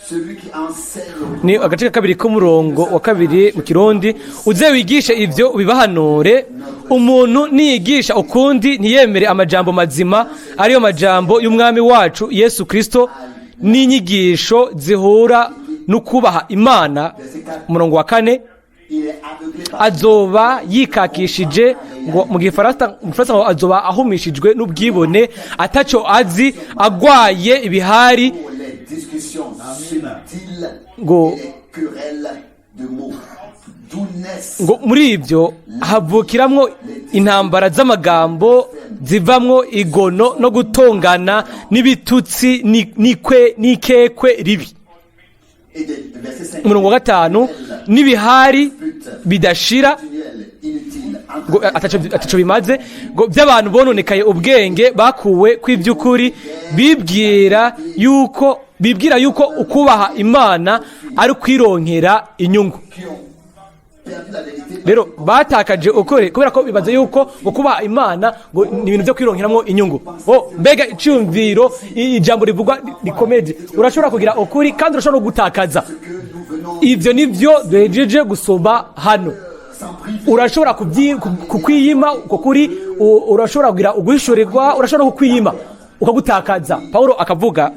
Celui qui enseigne Ni agace ka kabiri k'umurongo wa 2 mu Kirundi: uze wigishe ibyo, ubibahanure. Umuntu niyigisha ukundi, ntiyemere amajambo mazima, ariyo majambo y'Umwami wacu Yesu Kristo n'inyigisho zihura no kubaha Imana. Umurongo wa 4: il est aveuglé par azoba yikakishije, ngo mu Gifaransa ngo azoba ahumishijwe n'ubwibone, ataco azi, agwaye ibihari. Pour les discussions subtiles Ngo et les querelles de mots. D'où naissent ngo muri ibyo havukiramwo intambara z'amagambo, zivamwo igono no gutongana n'ibitutsi n'ikwe n'ikekwe ribi. Et des, verset 5, Umurongo wa 5: n'ibihari bidashira, continuelles, inutiles, ngo ataco bimaze, ngo by'abantu bononekaye ubwenge, bakuwe kw'iby'ukuri, bibwira yuko ukubaha Imana ari ukwironkera inyungu. Qui ont perdu la vérité. Rero batakaje ukuri kubera ko bibaza yuko ngo kubaha Imana ngo ni ibintu byo kwironkeramo inyungu. Oh, mbega icyumviro, ijambo rivugwa rikomeje! Urashobora kugira ukuri kandi urashobora no gutakaza. Que nous venons Ibyo nibyo duhejeje gusoma hano. s'en priver. Urashobora kukwiyima uko kuri, urashobora kugira uguhishurirwa, urashobora no kukwiyima ukagutakaza. Paulo akavuga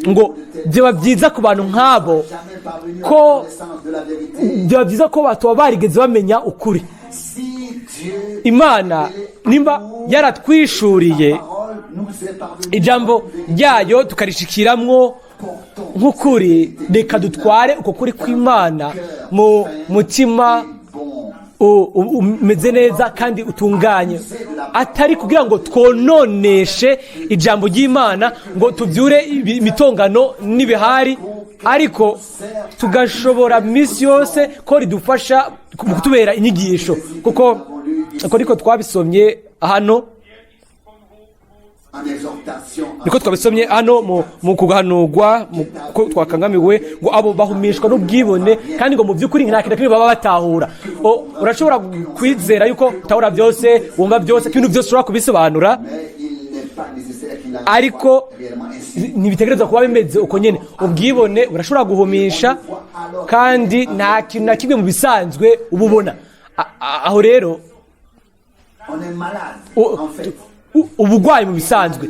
ngo byaba byiza ku bantu nk'abo Jamais parvenu à ko la connaissance de la vérité. byaba byiza ko batuba barigeze bamenya ukuri. Si Dieu, Imana nimba yaratwishuriye parole nous est parvenue, ijambo ryayo, tukarishikiramwo nk'ukuri, reka dutware uko kuri kw'Imana mu mutima bon, umeze neza kandi utunganye, atari kugira ngo twononeshe ijambo ry'Imana ngo tubyure imitongano n'ibihari, ariko tugashobora minsi yose ko ridufasha mu kutubera inyigisho, kuko uko niko twabisomye hano. En exhortation, en Niko twabisomye hano mu kuganurwa, ko twakangamiwe, ngo abo bahumishwa n'ubwibone, kandi ngo mu by'ukuri nta kintu na kimwe baba batahura. Urashobora kwizera yuko utahura byose, wumva byose, ko ibintu byose ushobora kubisobanura, mais il n'est pas nécessaire qu'il en ariko soit réellement ainsi. Ntibitegerezwa kuba bimeze uko nyene. Ubwibone burashobora guhumisha, kandi nta kintu na kimwe mu bisanzwe uba ubona. Aho rero On est malade, en fait. Ubugwayi mu bisanzwe,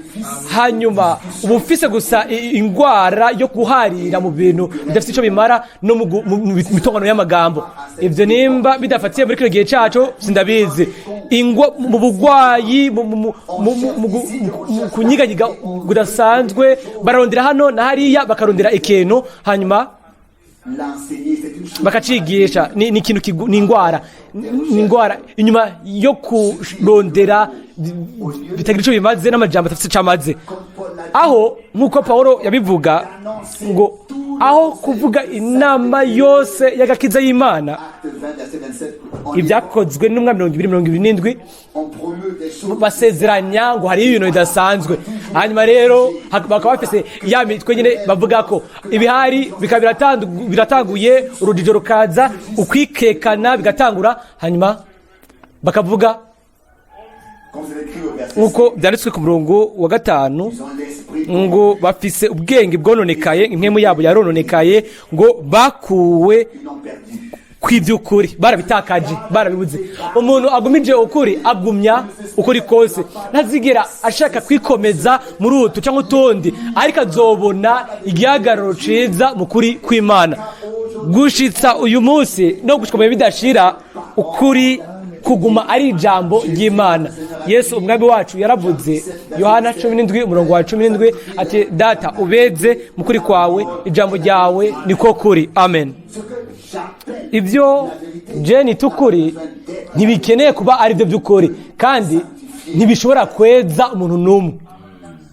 hanyuma uba ufise gusa ingwara yo guharira mu bintu bidafite icyo bimara no mu mitongano y'amagambo. Ibyo nimba bidafatiye muri kino gihe cyacu, sindabizi. Ingwa mu bugwayi, mu kunyiganyiga kudasanzwe, bararondera hano na hariya, bakarondera ikintu, hanyuma L'enseigner, c'est une chose. bakacigisha. Ni ikintu ni ingwara inyuma yo kurondera bitagira icyo bimaze n'amajambo adafite icyo amaze. Comme Paul l'a dit, Aho nk'uko Paulo yabivuga ngo Aho kuvuga inama yose y'agakiza y'Imana, Acte 20, verset 27, on, Ibyakozwe n'Intumwa 20:27, on promeut des choses basezeranya ngo hariho ibintu bidasanzwe. Hanyuma rero bakaba bafise ya mitwe nyine bavuga ko ibihari bikaba biratanguye, urujijo rukaza, ukwikekana bigatangura, hanyuma bakavuga comme c'est écrit au verset nk'uko byanditswe ku murongo wa 5, 5, ils ont l'esprit ngo bafise ubwenge bwononekaye, impwemu yabo yarononekaye, ngo bakuwe ils l'ont perdu. kw'iby'ukuri, barabitakaje, barabibuze. Umuntu agumije ukuri agumya ukuri kose, ntazigera ashaka kwikomeza muri utu cyangwa utundi, ariko azobona igihagararo ciza mu kuri kw'Imana. Gushitsa uyu munsi no gushika mu bihe bidashira, ukuri kuguma ari ijambo ry'Imana. Yesu Umwami wacu yaravuze, Yohana 17 umurongo wa 17, ati: "Data, ubeze mu kuri kwawe, ijambo ryawe niko kuri." Amen. Ce que j'appelle Ibyo je nita ukuri ntibikeneye kuba ari byo by'ukuri, kandi ntibishobora kweza umuntu n'umwe.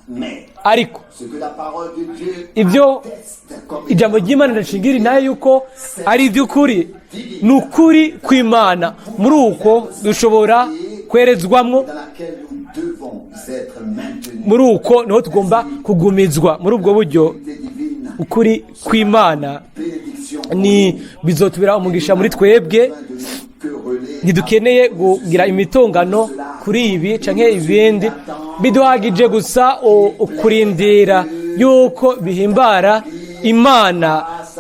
Mais Ariko ce que la parole de Dieu ibyo atteste comme ijambo ry'Imana rishingira nayo yuko ari iby'ukuri, ni ukuri kw'Imana. Muri uko dushobora kwerezwamwo. Dans laquelle nous devons être maintenus. Muri uko niho tugomba kugumizwa. Muri ubwo buryo Divine ukuri kw'Imana bénédiction ni bizotubera umugisha muri twebwe. de quereller Ntidukeneye kugira imitongano kuri ibi canke ibindi, biduhagije gusa kurindira yuko bihimbara Imana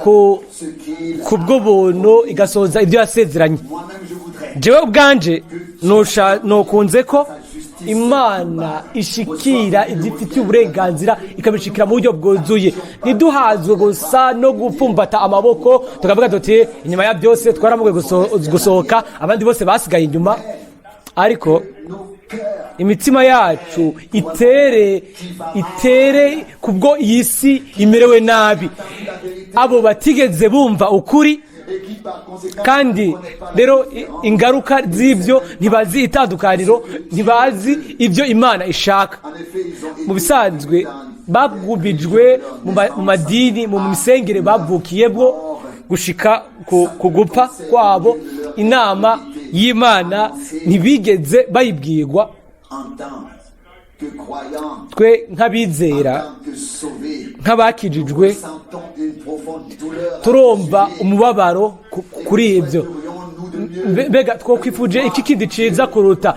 ku ce qu'il kubwo buntu, igasohoza ibyo yasezeranye. Moi-même, je voudrais Jewe ubwanje nokunze ko Imana ishikira ibyo ifitiye uburenganzira, ikabishikira mu buryo bwuzuye. Ntiduhazwe gusa no gupfumbata amaboko tukavuga tuti: "Inyuma ya byose twaramuwe gusohoka, abandi bose basigaye inyuma." Ariko nos cœurs imitima yacu itere, itere kubwo iyi si imerewe nabi, abo batigeze bumva ukuri, et qui par conséquent kandi rero ingaruka z'ibyo ntibazi itandukaniro, ntibazi ibyo Imana ishaka. En effet, ils ont Mu bisanzwe bagumijwe mu madini, mu misengere bavukiyemo gushika ku gupfa kwabo. Inama y'Imana ntibigeze bayibwirwa. En tant que croyants, Twe nk'abizera, en tant que sauvés, nk'abakijijwe, sentons une profonde douleur. turumva umubabaro kuri ibyo. Pourrions-nous de mieux Mbega twokwifuje iki kindi ciza kuruta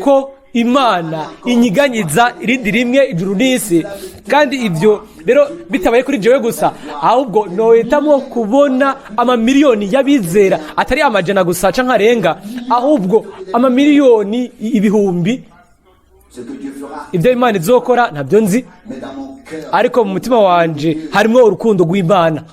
ko Imana inyiganyiza irindi rimwe ijuru n'isi? Kandi ibyo rero bitabaye kuri jewe gusa, ahubwo nohitamwo kubona amamiliyoni y'abizera, atari amajana gusa canke arenga, ahubwo amamiliyoni ibihumbi. Ce que Dieu fera, Ibyo Imana izokora ntabyo nzi, mais dans mon cœur, ariko mu mutima wanje harimwo urukundo rw'Imana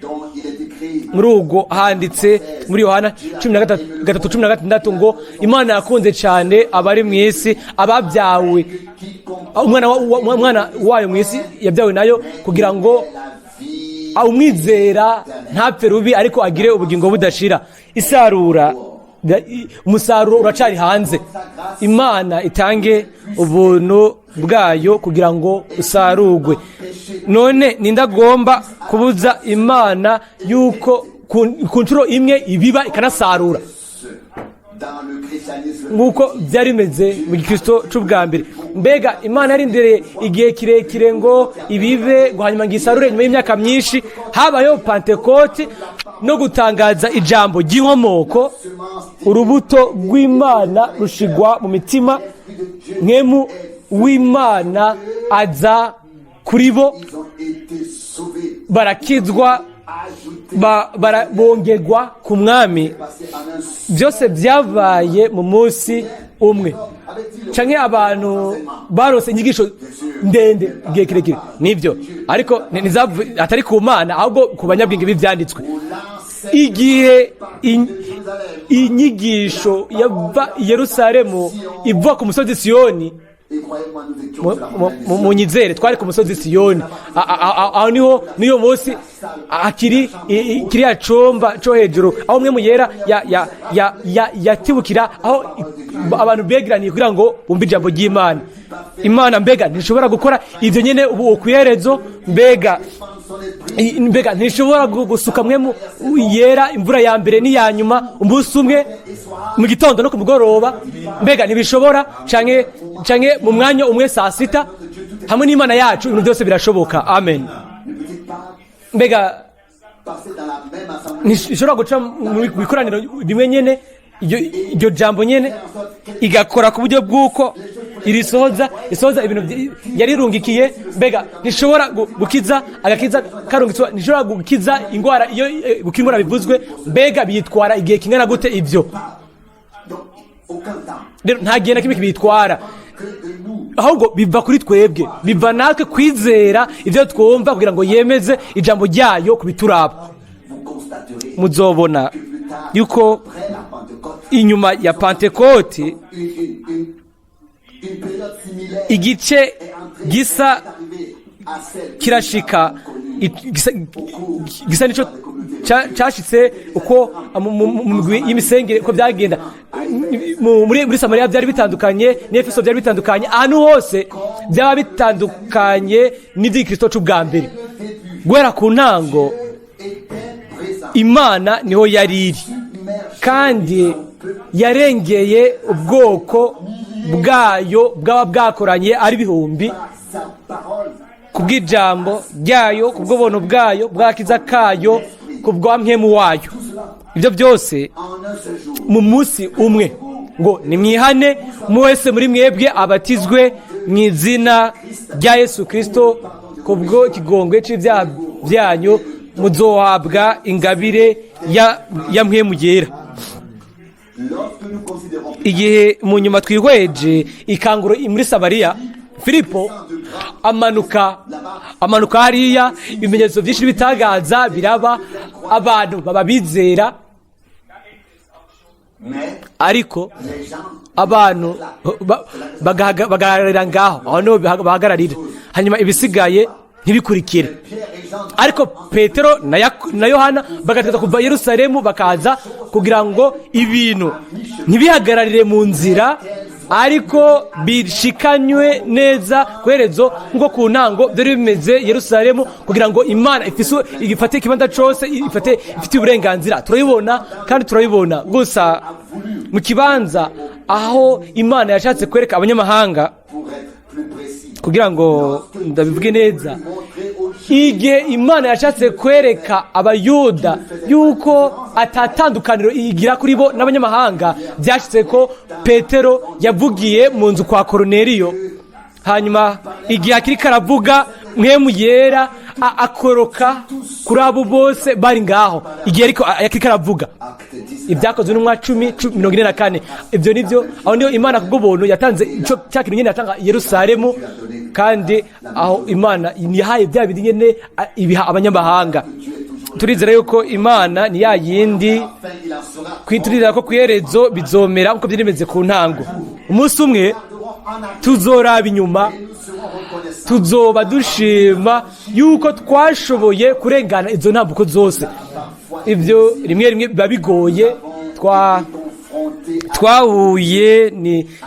dont il est écrit, Muri ubwo handitse muri Yohana 13:16 ngo: "Imana yakunze cyane abari mu isi, ababyawe quiconque umwana wayo mu isi yabyawe nayo, kugira ngo la vie umwizera ntapfe rubi, ariko agire ubugingo budashira." Isarura, umusaruro uracari hanze. Imana itange ubuntu bwayo kugira ngo usarurwe. None nindagomba kubuza Imana yuko ku nshuro imwe ibiba ikanasarura? Dans le christianisme, Nk'uko byari bimeze mu gikristo c'ubwa mbere, mbega Imana yarindiriye igihe kirekire ngo ibibe, ngo hanyuma ngo isarure nyuma y'imyaka myinshi? Habayeho Pantekoti no gutangaza ijambo ry'inkomoko, urubuto rw'Imana rushigwa mu mitima, Mpwemu w'Imana aza kuri bo, ils ont été sauvés, barakizwa, ajoutés, bongerwa ku Mwami. passés en un Byose byabaye mu munsi umwe, canke abantu barose inyigisho ndende igihe kirekire? Nibyo, ariko atari ku Mana, ahubwo ku banyabwenge b'ivyanditswe. Igihe inyigisho yava i Yerusalemu, iva ku musozi Siyoni, Et croyez-moi, nous étions sur la montagne. Munyizere, twari ku musozi Siyoni. Aho niho niyo munsi hakiri kiriya cumba co hejuru aho Mpwemu Yera yatibukira, aho abantu begeraniye kugira ngo bumve ijambo ry'Imana. Imana mbega ntishobora gukora ivyo nyene ubu kwiherezo? Mbega son esprit Mbega ntishobora gusuka mpwemu yera imvura ya mbere n'iya nyuma umunsi umwe, mu gitondo no ku mugoroba? Mbega ntibishobora, canke mu mwanya umwe saa sita? Hamwe n'Imana yacu ibintu byose birashoboka. Amen. Ne peut-il pas Mbega passer dans la même assemblée ntishobora guca mu ikoraniro rimwe nyene, iryo jambo nyene, igakora ku buryo bw'uko irisohoza, isohoza ibintu yarirungikiye? Mbega ntishobora gukiza agakiza karungitswe? Ntishobora gukiza ingwara iyo gukira ingwara bivuzwe? Mbega biyitwara igihe kingana gute ivyo? Donc, aucun temps Rero nta gihe na kimwe kibitwara. que de nous Ahubwo biva kuri twebwe, biva natwe kwizera ibyo twumva kugira ngo yemeze ijambo ryayo ku bituraba. Vous constaterez Muzobona yuko après la Pentecôte inyuma ya Pantekoti une période similaire igice gisa est arrivée à celle kirashika, gisa nico cashitse uko mu migwi y'imisengere uko byagenda muri Samariya byari bitandukanye n'Efeso, byari bitandukanye ahantu hose, byaba bitandukanye n'iby'Ikristo c'ubwa mbere. Guhera ku ntango était présent Imana niho yari iri, kandi yarengeye ubwoko bwayo bwaba bwakoranye ari ibihumbi sa parole kubw'ijambo ryayo, kubw'ubuntu bwayo, bw'akiza kayo, ku bwa mpwemu wayo, ibyo byose en un seul jour. mu munsi umwe, ngo nimwihane, umwe wese muri mwebwe abatizwe mu izina rya Yesu Kirisito kubwo ikigongwe c'ibyaha byanyu, muzohabwa ingabire ya mpwemu yera. Lorsque nous considérons Igihe mu nyuma twihweje ikanguro muri Samariya, Filipo amanuka hariya, ibimenyetso byinshi n'ibitangaza biraba, abantu baba bizera. Mais Ariko les gens abantu bagahagararira ngaho, aho niho bahagararira, hanyuma ibisigaye ntibikurikire. Pierre et Jean Ariko Petero na Yohana bagategereza kuva i Yerusalemu bakaza kugira ngo ibintu ntibihagararire mu nzira, ariko bishikanywe neza ku iherezo nk'uko ku ntango byari bimeze i Yerusalemu, kugira ngo Imana ifate ikibanza cose, ifate ifite uburenganzira. Turabibona kandi turabibona gusa mu kibanza aho Imana yashatse kwereka abanyamahanga. Pour être plus précis, Kugira ngo ndabivuge neza, montrer aux Juifs igihe Imana yashatse kwereka Abayuda yuko atatandukaniro igira kuri bo n'abanyamahanga, byashyitse ko Petero yavugiye mu nzu kwa Koroneriyo, hanyuma igihe akiri karavuga, mpwemu yera akoroka kuri abo bose bari ngaho igihe ariko akiri karavuga. Acte 10 Ibyakozwe n'Intumwa 10 44. Ibyo nibyo, aho niyo Imana kubw'ubuntu yatanze ico cya kintu nyene yatanga i Yerusalemu, kandi aho Imana yahaye bya bindi nyene ibiha abanyamahanga. Turizera yuko Imana ni ya yindi. Fin il en sera Turizera ko ku iherezo bizomera nkuko byari bimeze ku ntango. Umunsi umwe en arrière tuzoraba inyuma, nous serons reconnaissants tuzoba dushima yuko twashoboye kurengana izo ntambuko zose. Ibyo rimwe rimwe biba bigoye, confrontés à twahuye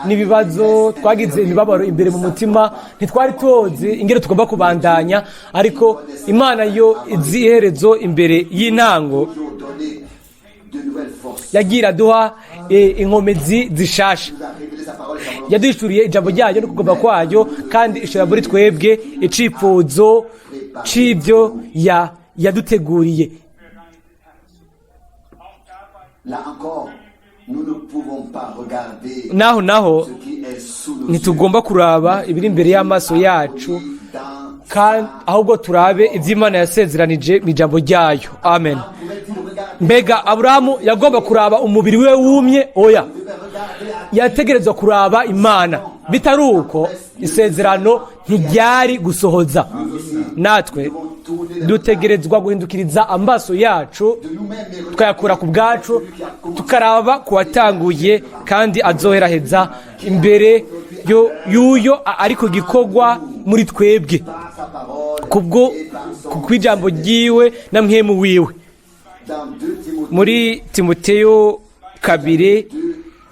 n'ibibazo, twagize imibabaro imbere mu mutima, ntitwari tuzi ingene tugomba kubandanya, ariko Imana yo izi iherezo imbere y'intango. toujours donner de nouvelles forces Yagiye iraduha inkomezi zishasha. nous a révélé sa parole et sa volonté Yaduhishuriye ijambo ryayo no kugomba kwayo, kandi ishira muri twebwe icifuzo c'ibyo yaduteguriye. Là encore, nous ne pouvons pas regarder Naho ce qui est sous nos yeux. ntitugomba kuraba ibiri imbere y'amaso yacu, Dans kandi ahubwo turabe ibyo Imana yasezeranije mu ijambo ryayo. Amen. pouvait-il regarder Mbega Aburahamu yagomba kuraba umubiri we wumye? Oya, yategerezwa kuraba Imana. Bitari uko isezerano ntiryari gusohoza. Natwe dutegerezwa guhindukiriza amaso yacu, de nous-mêmes et tukayakura ku bwacu, tukaraba ku watanguye kandi azoheraheza imbere y'uyo ariko gikorwa muri twebwe par sa parole kubwo kw'ijambo ryiwe na mpwemu wiwe. Dans 2 Timothée Muri Timoteyo 2,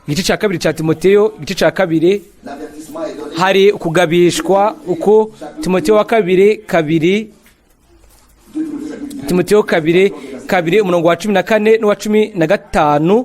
igice cya 2 cya Timoteyo, igice cya 2, l'avertissement est donné. hari ukugabishwa uko. Timoteyo wa kabiri 2. Timoteyo kabiri kabiri, umurongo wa 14 n'uwa 15.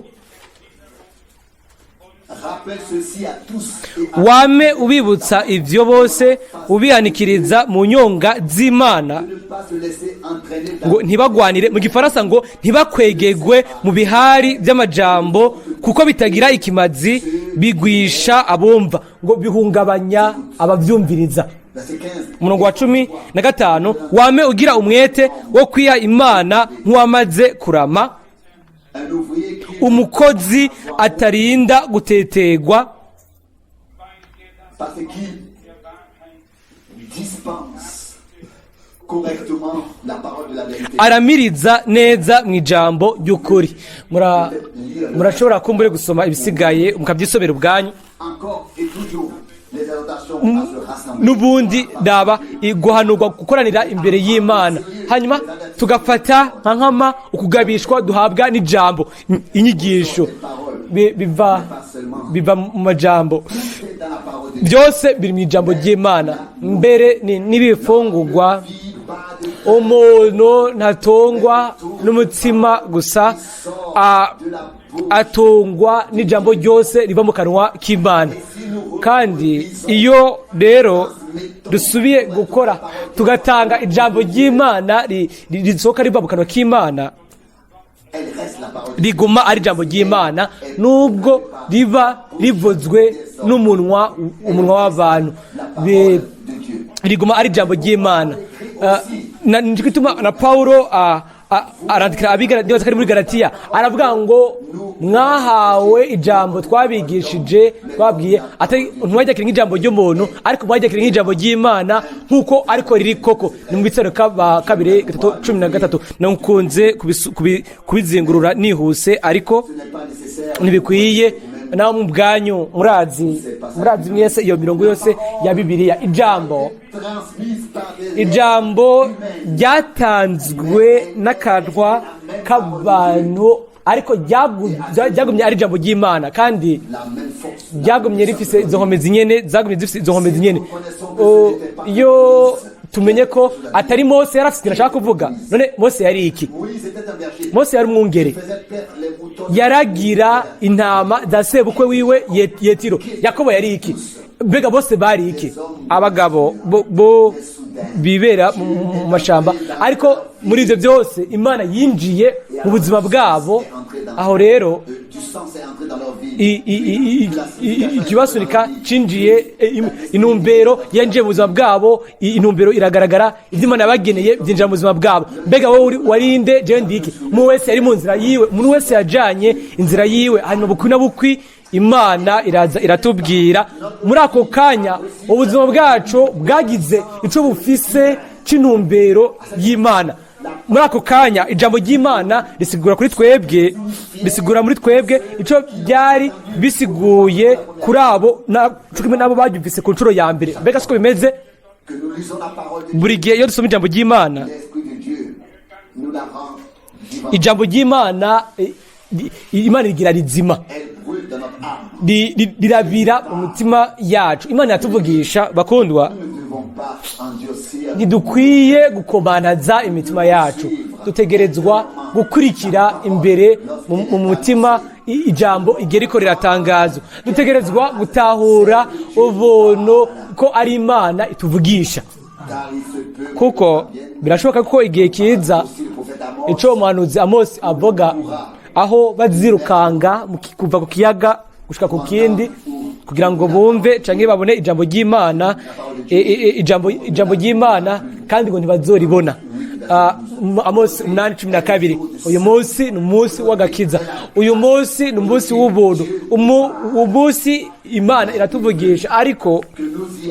Rappelle ceci à tous et à Wame ubibutsa ivyo bose, ubihanikiriza mu nyonga z'Imana, ne pas se laisser entraîner dans ngo ntibagwanire, mu gifaransa ngo ntibakwegegwe mu bihari by'amajambo, kuko bitagira ikimazi, bigwisha abumva, ngo bihungabanya abavyumviriza. Verset 15. Umurongo wa 15: wame ugira umwete wo kwiha Imana nk'uwamaze kurama, Un ouvrier qui umukozi atarinda gutetegwa, parce qu'il dispense correctement la parole de la vérité. aramiriza neza mu ijambo ry'ukuri. Murashobora kumbure gusoma ibisigaye mukabyisomera ubwanyu. Encore et toujours les exhortations à se rassembler. N'ubundi raba guhanurwa gukoranira imbere y'Imana, hanyuma tugafata nka nkama ukugabishwa duhabwa n'ijambo, inyigisho. Biva mu majambo. C'est dans la parole de Dieu. Byose biri mu ijambo ry'Imana, mbere n'ibifungurwa. Vit pas de Umuntu ntatungwa n'umutsima gusa, atungwa n'ijambo ryose riva mu kanwa k'Imana. Kandi iyo rero dusubiye gukora, tugatanga ijambo ry'Imana risohoka riva mu kanwa k'Imana, Elle reste la parole de Dieu. riguma ari ijambo ry'Imana, nubwo riba rivuzwe n'umunwa, umunwa w'abantu. La parole de Dieu. Riguma ari ijambo ry'Imana. Nico gituma na Paulo arandikira abiga ari muri Galatiya, aravuga ngo mwahawe ijambo twabigishije, twabwiye, atari ntimwaryakire nk'ijambo ry'umuntu, ariko mwaryakire nk'ijambo ry'Imana nk'uko ariko riri koko. Ni mu bitsero kabiri 3:13. Nakunze kubizingurura nihuse, ariko Ce n'est pas nécessaire. ntibikwiye. Nawe mu bwanyu murazi mwese iyo mirongo yose ya Bibiliya. Ijambo Transmise par des ijambo ryatanzwe n'akanwa k'abantu, ariko ryagumye ari ijambo ry'Imana, kandi la même force. ryagumye rifise izo nkomezi nyene, zagumye zifise izo nkomezi nyene. Iyo tumenye ko atari Mose yari afise ikintu ashaka kuvuga, none Mose yari iki? Moïse était un berger. Mose yari umwungere. Il faisait paître les moutons. Yaragira intama za sebukwe wiwe Yetiro. Yakobo yari iki? Mbega bose bari iki? Abagabo bo bibera mu mashamba. Ariko muri ibyo byose Imana yinjiye mu buzima bwabo. Aho rero Du sens est entré dans leur vie. Ikibasunika cinjiye, intumbero yinjiye mu buzima bwabo, intumbero iragaragara, ibyo Imana yabageneye byinjira mu buzima bwabo. Mbega wowe warinde, jewe ndiki? Umuntu wese yari mu nzira yiwe, umuntu wese yajanye inzira yiwe. Hanyuma bukwi na bukwi Imana iraza iratubwira. Muri ako kanya ubuzima bwacu bwagize ico bufise c'intumbero y'Imana. Muri ako kanya ijambo ry'Imana risigura kuri twebwe, risigura muri twebwe ico byari bisiguye kuri abo co kimwe n'abo baryumvise ku nshuro ya mbere. Mbega siko bimeze? Que nous lisons la parole de Dieu. Buri gihe iyo dusoma ijambo ry'Imana, L'Esprit de Dieu nous la rend vivante. ijambo ry'Imana, Imana rigira rizima. Elle brûle dans notre âme. Rirabira mu mitima yacu. Imana iratuvugisha, bakundwa. Nous ne devons pas endurcir Ntidukwiye gukomanaza imitima yacu. Dutegerezwa gukurikira imbere mu mutima ijambo igihe riko riratangazwa. Dutegerezwa gutahura ubuntu ko ari Imana ituvugisha, car il se peut kuko birashoboka ko igihe kiza, aussi le prophète Amos ico umuhanuzi Amosi avuga, aho bazirukanga kuva ku kiyaga gushika ku kindi kugira ngo bumve canke babone ijambo ry'Imana, ijambo ry'Imana, kandi ngo ntibazoribona. Amosi 8:12. Uyu munsi ni umunsi w'agakiza, uyu munsi ni umunsi w'ubuntu, umunsi Imana iratuvugisha, ariko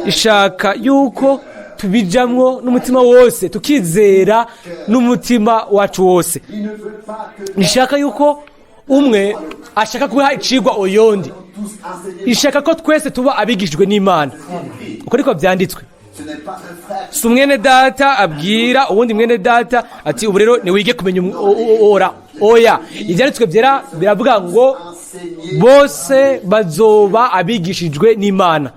ishaka yuko tubijamwo n'umutima wose, tukizera n'umutima wacu wose. Il ne veut pas que Nishaka yuko umwe ashaka kuha icigwa uyondi, tous enseignés. ishaka ko twese tuba abigishijwe n'Imana. Uko niko vyanditswe. Ce n'est pas un frère Si umwene data abwira uwundi mwene data ati: "Ubu rero niwige kumenya ora", oya. Ivyanditswe vyera biravuga ngo enseigné. bose bazoba abigishijwe n'Imana.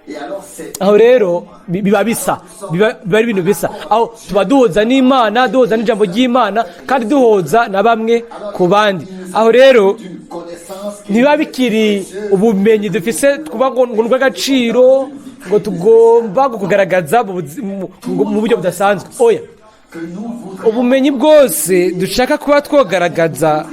Et alors Aho rero biba bisa, biba ari ibintu bisa. Aho tuba duhuza n'Imana, duhuza n'ijambo ry'Imana, kandi duhuza na bamwe ku bandi. Aho rero D'une connaissance qui ntibiba bikiri ubumenyi dufise twuba ngo ni ubw'agaciro, ngo tugomba kugaragaza mu buryo budasanzwe. Oya. Que nous voudrions Ubumenyi bwose dushaka kuba twogaragaza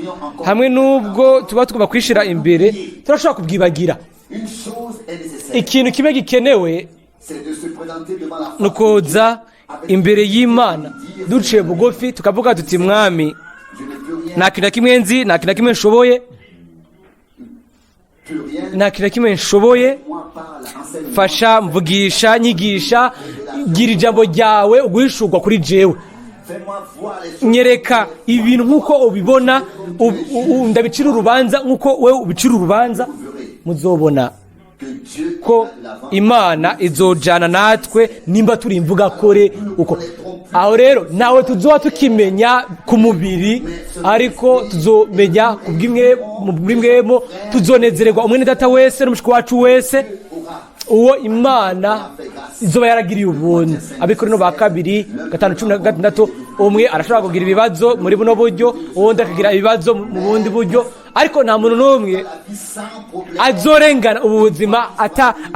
hamwe n'ubwo tuba tugomba kwishira imbere, turashobora kubwibagira. Une chose est nécessaire, Ikintu kimwe gikenewe c'est de se présenter devant la ni ukuza imbere y'Imana duciye bugufi, tukavuga tuti: "Mwami, Je ne peux rien, nta kintu na kimwe nzi, nta kintu na kimwe nshoboye, plus rien. nta kintu na kimwe nshoboye. Moi, parle, enseigne-moi. Fasha, mvugisha, nyigisha, gira ijambo ryawe uguhishurwa kuri jewe. Fais-moi voir les choses. Nyereka ibintu nk'uko ubibona, ndabicira urubanza nk'uko wewe ubicira urubanza. Muzobona Que Dieu ko ira de l'avant. Imana izojana natwe nimba turi imvuga kore uko. Aho rero nawe tuzoba tukimenya ku mubiri, ariko tuzomenya ku bw'imwe muri mwemo. Tuzonezererwa umwene data wese n'umushiki wacu wese uwo Imana izoba yaragiriye ubuntu." Abakorinto ba kabiri 5:16. Umwe arashobora kugira ibibazo muri buno buryo, uwundi akagira ibibazo mu bundi buryo, ariko nta muntu n'umwe La vie sans problème. azorengana ubu buzima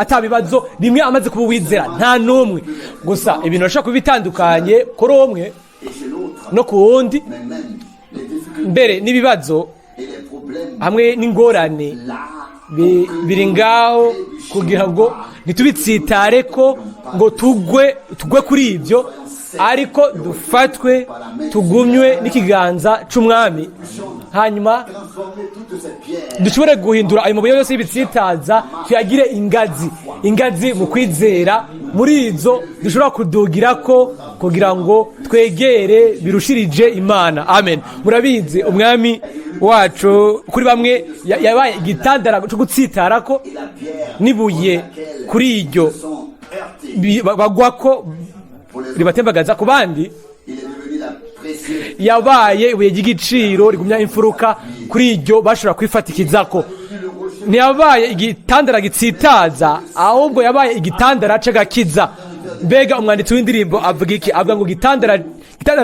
ata bibazo rimwe amaze kuba uwizera. Nta n'umwe. Gusa ibintu bashobora kuba bitandukanye kuri umwe Et chez l'autre. no ku wundi. Mais même les difficultés Mbere n'ibibazo et les problèmes hamwe n'ingorane là biri ngaho kugira ngo ntitubitsitare ko ngo tugwe kuri ibyo, ariko dufatwe, tugumywe n'ikiganza c'Umwami, hanyuma transformer toutes ces pierres dushobore guhindura ayo mabuye yose y'ibitsitaza, tuyagire ingazi, ingazi mu kwizera, muri izo dushobora kudugira ko kugira ngo twegere birushirije Imana. Amen. Murabizi, Umwami wacu kuri bamwe yabaye igitandara cyo gutsitarako et la pierre n'ibuye kuri iryo sont heurtés. Bagwako ribatembagaza. Ku bandi Il est devenu la précieuse yabaye ibuye ry'igiciro rigumya imfuruka, kuri iryo bashobora kwifatikizako. Ntiyabaye igitandara gitsitaza, ahubwo yabaye igitandara c'agakiza. Mbega umwanditsi w'indirimbo avuga iki? Avuga ngo: "Gitandara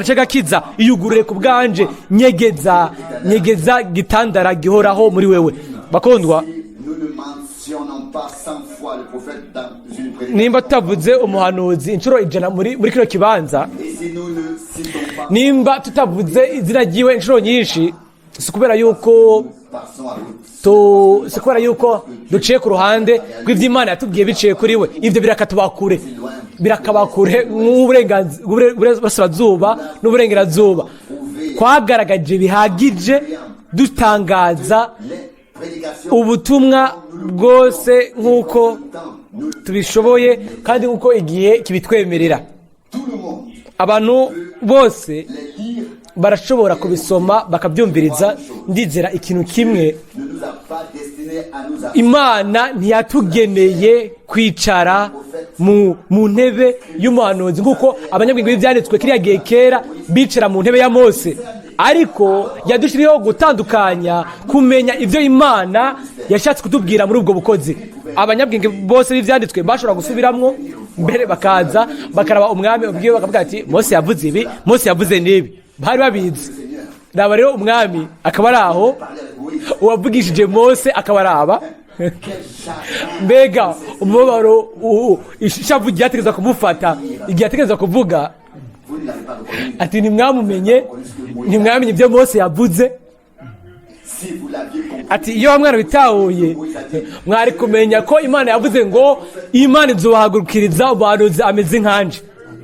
c'agakiza, iyugurure ku bwanje, nyegeza, nyegeza, gitandara gihoraho muri wewe." Bakundwa, Nous ne mentionnons pas 100 fois le prophète dans une prédication. nimba tutavuze umuhanuzi inshuro 100 muri kino kibanza, Et si nous ne citons pas, nimba tutavuze izina ryiwe inshuro nyinshi, si kubera yuko passons à côté. Si kubera yuko duciye ku ruhande rw'iby'Imana yatubwiye biciye kuri we. Ibyo birakatuba kure, birakaba kure nk'uburasirazuba n'uburengerazuba. Twagaragaje bihagije dutangaza Les prédications, ubutumwa bwose nk'uko temps, nous, tubishoboye kandi nk'uko igihe kibitwemerera. Tout le monde Abantu bose les lire barashobora kubisoma, bakabyumviriza. Ndizera ikintu kimwe: ne nous a pas destinés à nous asseoir Imana ntiyatugeneye kwicara mu ntebe y'umuhanuzi nk'uko abanyabwenge b'ibyanditswe kiriya gihe kera bicara mu ntebe ya Mose, ariko yadushyiriyeho gutandukanya, kumenya ibyo Imana yashatse kutubwira muri ubwo bukozi. Abanyabwenge bose b'ibyanditswe bashobora gusubiramwo mbere, bakaza bakaraba Umwami ubwiwe, bakavuga ati: "Mose yavuze ibi, Mose yavuze n'ibi." Bari babizi. Raba rero, Umwami akaba ari aho, uwavugishije Mose akaba araba. Mbega umubabaro, ishavu ryategereza kumufata igihe ategereza kuvuga Vous ne l'avez pas reconnu. ati: "Ntimwamumenye, ntimwamenye ibyo Mose yavuze." Si vous l'aviez compris, Ati: "Iyo mwana bitahuye, mwari kumenya ko Imana yavuze ngo Imana izohagurukiriza umuhanuzi ameze nkanje,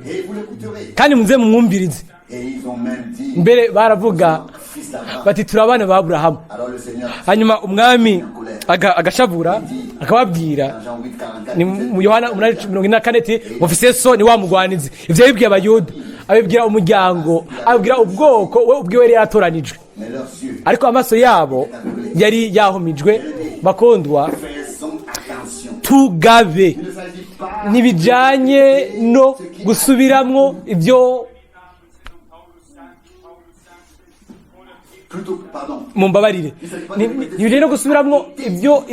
et vous l'écouterez. kandi muze mumwumvirize." Et ils ont même dit, Mbere baravuga fils d'Abraham. bati: "Turi abana ba Aburahamu." Alors le Seigneur, Hanyuma Umwami agashavura, akababwira dans Jean 8, 44, ni mu Yohana 8:44 ati: "Mufise so ni wa mugwanizi." Ivyo yabibwiye Abayuda, abibwira umuryango, abibwira ubwoko we ubwiwe yari yaratoranijwe. Mais leurs yeux, Ariko amaso yabo yari yahumijwe. Bakundwa, faisons attention. tugabe. Il ne s'agit pas Ntibijyanye no gusubiramwo ibyo Paulus sagt, oder Plutôt, pardon, Mumbabarire, ntibijanye no gusubiramwo ibyo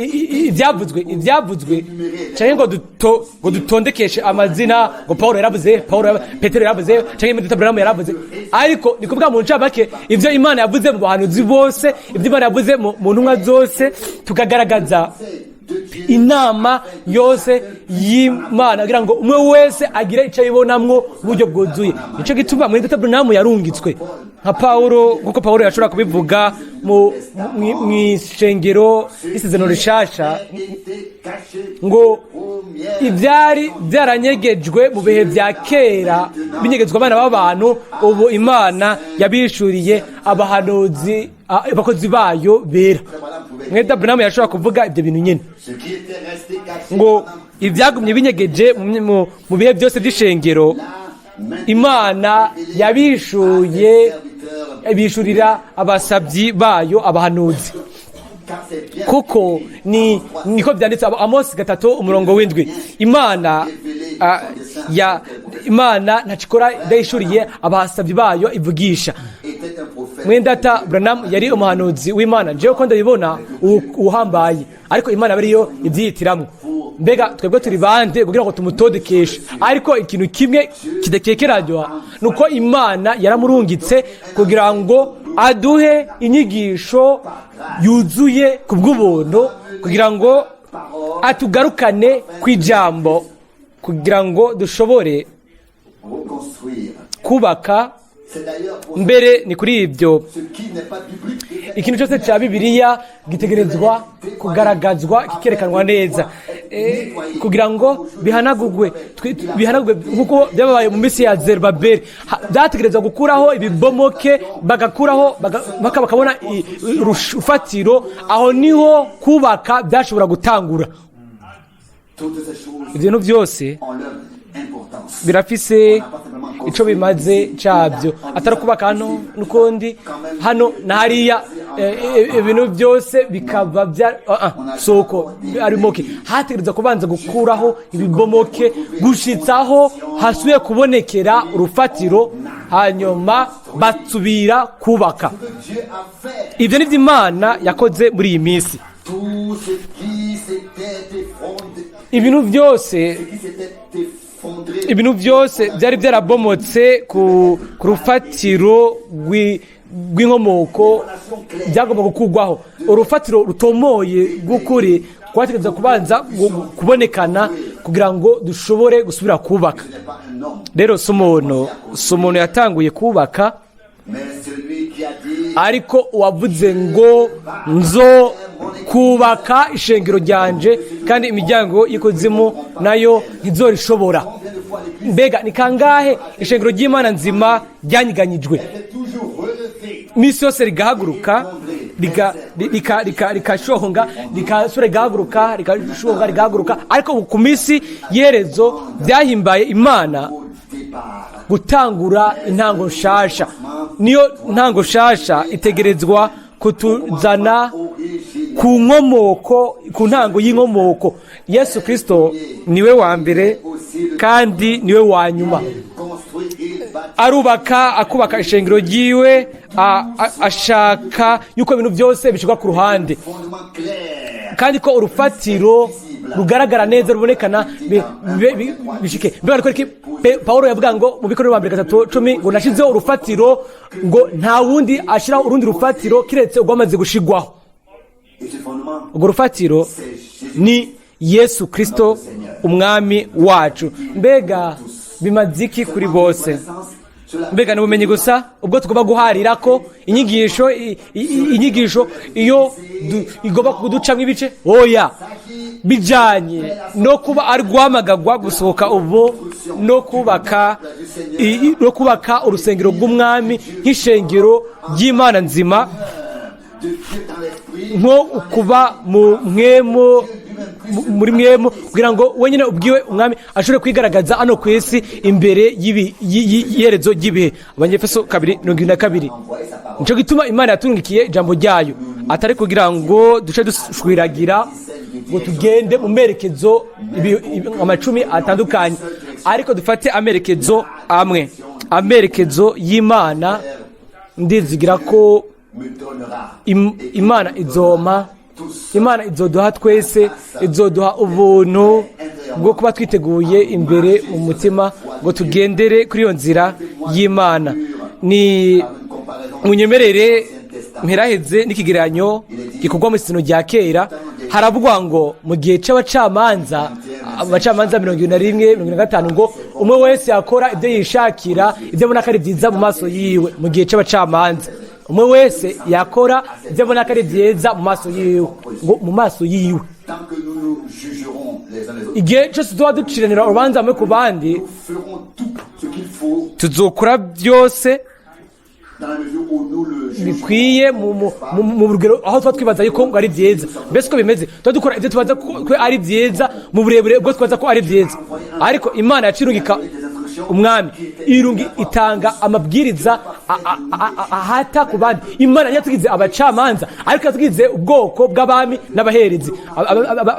ibyavuzwe canke ngo dutondekeshe amazina, ngo Paulo yaravuze, Petero yaravuze, canke Medita Branham yaravuze, ariko ni kuvuga mu ncamake ivyo Imana yavuze mu bahanuzi bose, ivyo Imana yavuze mu ntumwa zose, tukagaragaza de Dieu inama yose y'Imana kugira ngo umwe wese agire icyo ayibonamwo mu buryo bwuzuye. Nicyo gituma muri Data Branham yarungitswe nka Paulo, nkuko Paulo yashobora kubivuga mu ishengero y'Isezerano Rishasha, était caché ngo première ibyari byaranyegejwe mu bihe bya kera, binyegezwa abana b'abantu, ubu Imana yabishuriye abahanuzi, abakozi bayo bera. Mwene Branham yashobora kuvuga ibyo bintu nyine, ce qui était resté caché ngo ibyagumye binyegeje mu bihe byose by'ishengero, là maintenant Imana yabishuye, ibishurira abasabyi bayo, abahanuzi. Car c'est bien Kuko ni niko byanditse, Amosi 3 umurongo w'7: Imana ya Imana ntacikora idahishuriye abasabyi bayo ivugisha. Était un prophète. Mwene Data Branham yari umuhanuzi w'Imana, jewe ko ndabibona, uhambaye, ariko Imana aba ariyo ibyihitiramwo. Mbega twebwe turi bande kugira ngo tumutodekeshe? Ariko ikintu kimwe kidakekeranywa ni uko Imana yaramurungitse kugira ngo aduhe inyigisho yuzuye ku bw'ubuntu, kugira ngo atugarukane ku ijambo, kugira ngo dushobore Reconstruire. kubaka. C'est d'ailleurs pour Mbere ni kuri ibyo, ce qui n'est pas biblique ikintu cyose cya Bibiliya gitegerezwa kugaragazwa, kikerekanwa neza, kugira ngo bihanagurwe, bihanagurwe nk'uko byabaye mu minsi ya Zerubabeli. Byategerezwa gukuraho ibibomoke, bagakuraho bakabona urufatiro. Aho niho kubaka byashobora gutangura. Toutes ces choses Ibintu byose ont leur importance. birafise ico bimaze cabyo, atari kubaka hano n'ukundi, hano na hariya, ibintu byose bikaba bya soko ari moke. Hategereza kubanza gukuraho ibibomoke gushitsaho hasubiye kubonekera urufatiro, hanyuma basubira kubaka. Que Dieu a fait, Ibyo nivyo Imana yakoze muri iyi minsi. tout ce qui s'était effondré, Ibintu byose, qui s'était effondré, ibintu byose byari byarabomotse ku rufatiro rw'inkomoko byagomba gukurwaho. Urufatiro rutomoye rw'ukuri rwategereza kubanza kubonekana kugira ngo dushobore gusubira kubaka. Ce n'est pas un homme, Rero si umuntu yatanguye kubaka, mais celui qui a dit, ariko uwavuze ngo: "Nzo kubaka ishengero ryanje, kandi imiryango y'ikuzimu nayo ntizorishobora." Combien de fois l'Église Mbega ni kangahe ishengero ry'Imana nzima ryanyiganyijwe? Était toujours relevée? Iminsi yose rigahaguruka, rikashonga, rikasubira, rigahaguruka, rikashonga, rigahaguruka. Ariko ku minsi y'iherezo byahimbaye Imana Au départ, gutangura intango nshasha. Niyo ntango nshasha itegerezwa kutuzana origine, ku nkomoko, ku ntango y'inkomoko. Yesu Kirisito niwe wa mbere kandi niwe wa nyuma. Construit, il bâtit. Arubaka, akubaka ishengero ryiwe, ashaka yuko ibintu byose bishyirwa ku ruhande, Fondement clair. kandi ko urufatiro rugaragara neza, rubonekana, bishike. Mbega ariko iki Paulo yavuga ngo mu Bikorwa wa mbere 3:10 ngo: "Nashizeho urufatiro", ngo nta wundi ashiraho urundi rufatiro kiretse urwamaze gushigwaho. Et ce fondement, Urwo rufatiro c'est Jésus. ni Yesu Kristo, Umwami wacu. Mbega bimaze iki kuri bose? Cela Mbega ni ubumenyi gusa ubwo tugomba guharira ko inyigisho, inyigisho iyo igomba kuducamo ibice? Oya, bijanye no kuba ari guhamagagwa gusohoka ubu no kubaka urusengero rw'Umwami nk'ishengero ry'Imana nzima, de Dieu dans l'esprit, nko kuba mu mwemu, muri mwemu, kugira ngo wenyine ubwiwe Umwami ashobore kwigaragaza hano ku isi imbere y'iherezo ry'ibihe. Abanyefeso 2:22. Nicyo gituma Imana yaturungikiye ijambo ryayo, atari kugira ngo duce dushwiragira ngo tugende mu merekezo amacumi atandukanye, ariko dufate amerekezo amwe, amerekezo y'Imana. Ndizigira ko me donnera Imana izoma tous Imana izoduha twese, izoduha ubuntu bwo kuba twiteguye imbere mu mutima ngo tugendere kuri iyo nzira y'Imana. Ni par une comparaison munyemerere mperaheze n'ikigereranyo gikorwa mu isino rya kera. Haravugwa ngo mu gihe c'abacamanza, abacamanza 71, 75, ngo umwe wese yakora ibyo yishakira, ibyo abona ko ari byiza mu maso yiwe. Mu gihe c'abacamanza, umwe wese yakora ibyo abona ko ari byiza mu maso yiwe, ngo mu maso yiwe. Tant que nous nous jugerons les uns les autres, Igihe cyose tuba duciranira urubanza bamwe ku bandi, nous ferons tout ce qu'il faut tuzokora byose dans la mesure où nous le jugerons. bikwiye mu rugero aho tuba twibaza yuko ngo ari byiza. Mbese uko bimeze, tuba dukora ibyo tubaza ko ari byiza mu burebure bwo twibaza ko ari byiza. Ariko Imana yacirungika umwami, irungi itanga amabwiriza ahata ku bandi. Imana yatugize abacamanza, ariko yatugize ubwoko bw'abami n'abaherezi.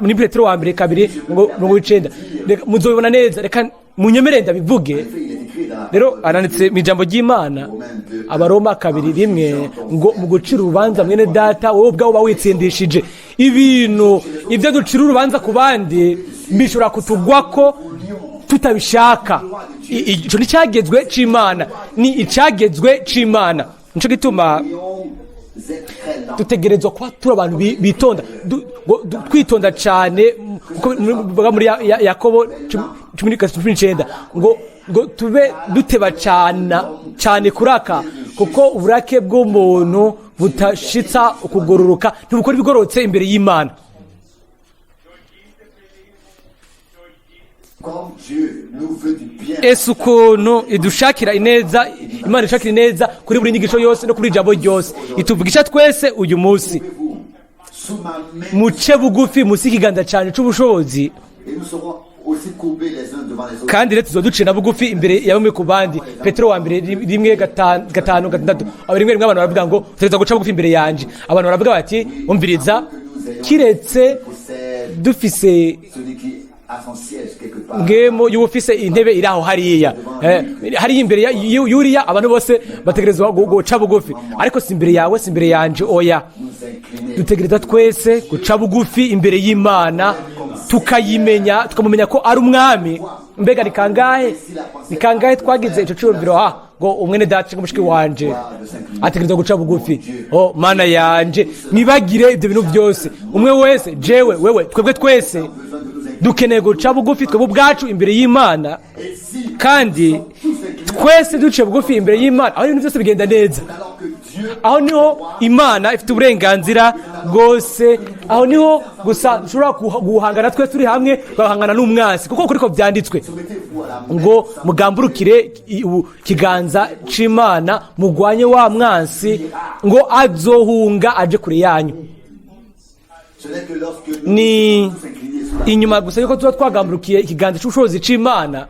Muri Petero wa mbere 2 ngo 90. Reka muzobibona neza, reka munyemerere ndabivuge. Il est écrit dans Rero aranditse mu ijambo ry'Imana, Abaroma 2:1, ngo mu gucira urubanza mwene data, wowe ubwawe uba witsindishije. Ibintu ibyo ducira urubanza ku bandi bishobora kutugwako tutabishaka. Ico ni icyagezwe c'Imana, ni icyagezwe c'Imana. Nico gituma Soyons très lents. dutegerezwa kuba turi abantu bitonda, twitonda cyane, kuko bivuga muri Yakobo 19 ngo tube duteba cyane cyane kuraka, kuko uburake bw'umuntu butashitsa ukugororoka, ntibukora ibigororotse imbere y'Imana. Comme Dieu nous veut du bien, Ese ukuntu idushakira ineza! Imana idushakira ineza kuri buri nyigisho yose no kuri ijambo ryose ituvugisha twese uyu munsi. vous sous ma main, Muce bugufi munsi y'ikiganza cyane c'ubushobozi, et nous serons aussi courbés les uns devant les autres. kandi rero tuzoducira na bugufi imbere ya bamwe ku bandi. Petero wa mbere 1 5 6. Abo rimwe rimwe abantu baravuga ngo utegerezwa guca bugufi imbere yanje. Abantu baravuga bati: "Umviriza, kiretse Possède dufise celui qui a son siège quelque part. ngemo y'ufise intebe iri aho hariya, hariya imbere yuriya, abantu bose bategerezwa guca bugufi, ariko si imbere yawe, si imbere yanje, oya." Nous incliner. Dutegereza twese guca bugufi imbere y'Imana, tukayimenya, tukamumenya ko ari umwami. Mbega ni kangahe, ni kangahe twagize ico cyumviro ngo umwene data cyangwa mushiki wanje ategerezwa guca bugufi? Oh Mana yanje, mwibagire ibyo bintu byose. Umwe wese, jewe, wewe, twebwe twese dukeneye guca bugufi twebwe ubwacu imbere y'Imana. Et si Kandi twese duciye bugufi imbere y'Imana, aho ibintu byose bigenda neza. alors que Dieu Aho niho Imana ifite uburenganzira bwose. Aho niho gusa dushobora guhangana twese turi hamwe, tugahangana n'umwansi, kuko kuri ko byanditswe mettez-vous à la main ngo mugamburukire ikiganza c'Imana, mugwanye wa mwansi, ngo azohunga aje kure yanyu. Ce n'est que lorsque nous Ni sommes tous inclinés sous la inyuma gusa yuko tuba twagamburukiye ikiganza c'ubushobozi c'Imana,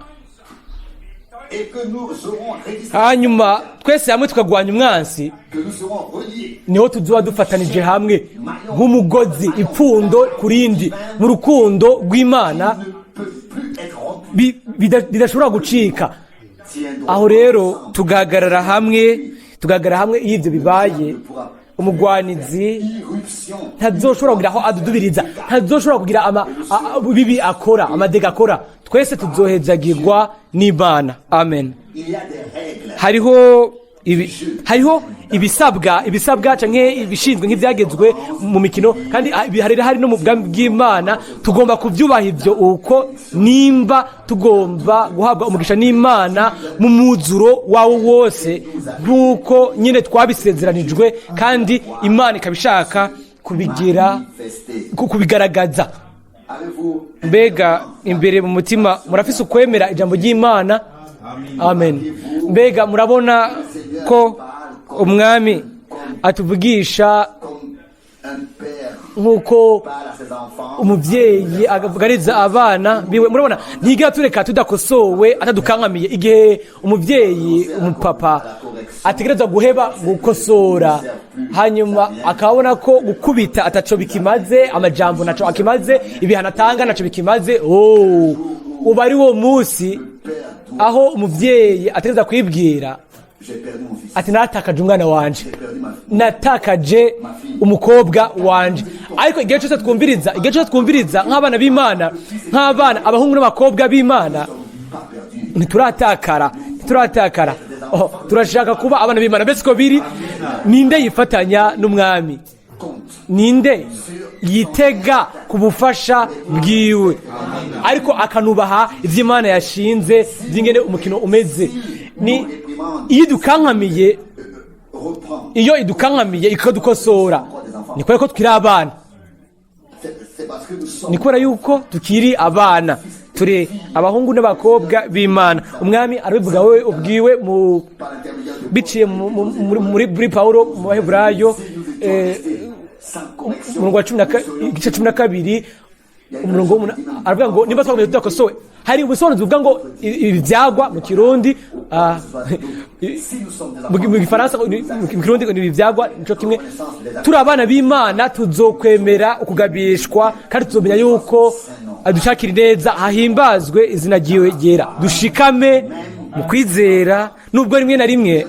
et que nous aurons résisté, hanyuma twese hamwe tukagwanya umwansi, que nous serons reliés niho tuzoba dufatanije hamwe nk'umugozi, ipfundo ku rindi, mu rukundo rw'Imana ne peut plus être rompu. Bidashobora gucika. Tiendront Aho rero tugahagarara hamwe, tugahagarara hamwe. Iyo ibyo bibaye, umugwanizi irruption ntazoshobora kugira aho adudubiriza, ntazoshobora kugira bibi akora, amadega akora. Twese tuzohezagirwa n'Imana. Amen. Il y a des règles. Hariho ibisabwa canke ibishinzwe nk'ivyagezwe mu mikino, kandi hari no mu bwami bw'Imana. Tugomba kuvyubaha ivyo uko nimba tugomba guhabwa umugisha n'Imana mu mwuzuro wawo wose, nk'uko nyine twabisezeranijwe, kandi Imana ikabishaka kubigira Manifester. kubigaragaza. Avez-vous Mbega imbere mu mutima murafise ukwemera ijambo ry'Imana? Amen. Mbega murabona ko umwami atuvugisha comme un père nk'uko parle à ses enfants? umubyeyi akavuganiza abana biwe? Murabona, ntigira tureka tudakosowe atadukankamiye. Igihe umubyeyi, umupapa, ategerezwa guheba gukosora, hanyuma akabona ko gukubita ataco bikimaze, amajambo naco akimaze, ibihano atanga naco bikimaze, oh, uba ari wo munsi aho umuvyeyi ategerezwa kwibwira J'ai perdu mon fils. Ati natakaje umwana wanje, J'ai perdu ma fille. Natakaje umukobwa wanje. Ariko igihe cyose twumviriza, igihe cyose twumviriza nk'abana b'Imana, nk'abana abahungu n'abakobwa b'Imana, Pas perdu. ntituratakara, ntituratakara. Oh, turashaka kuba abana b'Imana. Mbese ko biri, ninde yifatanya n'Umwami? Compte. Ninde yitega ku bufasha bwiwe ariko akanubaha ibyo Imana yashinze by'ingene umukino umeze? Ni iyo idukankamiye, Reprend. iyo idukankamiye ikadukosora, ni kubera ko tukiri abana. C'est parce que nous sommes Ni kubera yuko tukiri abana, turi abahungu n'abakobwa b'Imana. Umwami arabivuga we ubwiwe mu par l'intermédiaire de biciye muri Pawulo mu Baheburayo, sans correction. umurongo wa igice 12, umurongo aravuga ngo niba twagumye tudakosowe. Hari ubusobanuzi buvuga ngo ibi byagwa mu Kirundi, Si nous sommes des mu Gifaransa, mu Kirundi ni ibi byagwa, nico kimwe. Turi abana b'Imana, tuzokwemera ukugabishwa kandi tuzomenya yuko adushakira neza. Hahimbazwe izina ryiwe ryera. Dushikame mu kwizera nubwo rimwe na rimwe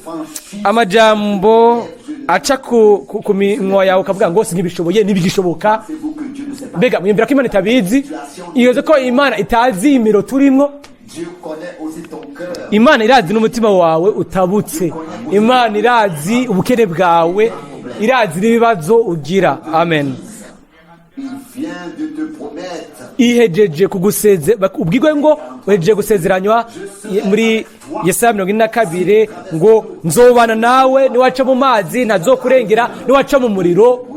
franchis amajambo aca ku minwa yawe ukavuga ngo sinibishoboye, ntibigishoboka. Pensez-vous que Dieu ne sait pas? Mbega mwiyumvira ko Imana itabizi? Iyoze ko Imana itazi imiro turimwo? Dieu connaît aussi ton cœur. Imana irazi n'umutima wawe utabutse. Imana irazi ubukene bwawe, irazi n'ibibazo ugira. Amen. Il vient de te promettre Ihejeje kuguseze ubwigwe ngo uhejeje gusezeranywa muri Yesaya 42 ngo nzobana nawe, niwaca mu mazi ntazokurengera, niwaca mu muriro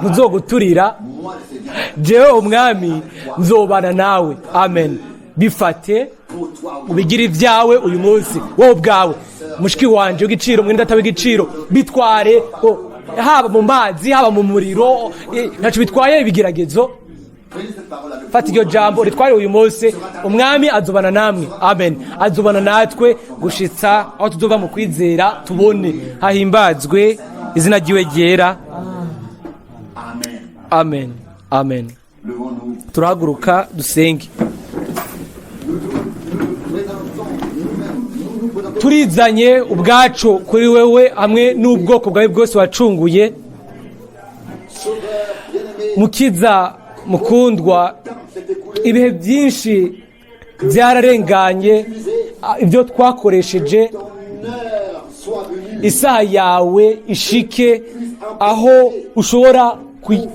ntuzoguturira. Moi, le Seigneur, Jewe Umwami nzobana nawe. Amen. Bifate pour toi. ubigire ibyawe uyu munsi, wowe ubwawe, mushiki wanje w'igiciro, mwene data w'igiciro. Bitware haba mu mazi, haba mu muriro, ntaco bitwaye ibigeragezo. Prenez cette parole avec Fata iryo jambo ritware uyu munsi. Umwami azobana namwe. Amen. Azobana natwe gushitsa aho tuzova mu kwizera tubone. Hahimbazwe izina ryiwe ryera. Amen. Amen, amen. Levons-nous. Turahaguruka dusenge. Nous nous présentons nous-mêmes. Nous nous présentons Turizanye ubwacu kuri wewe hamwe n'ubwoko bwawe bwose wacunguye. Sauveur bien-aimé. Mukiza mukundwa, Temps s'est écoulé. ibihe byinshi byararenganye, ibyo twakoresheje. Ton heure soit venue. Isaha yawe ishike aho ushobora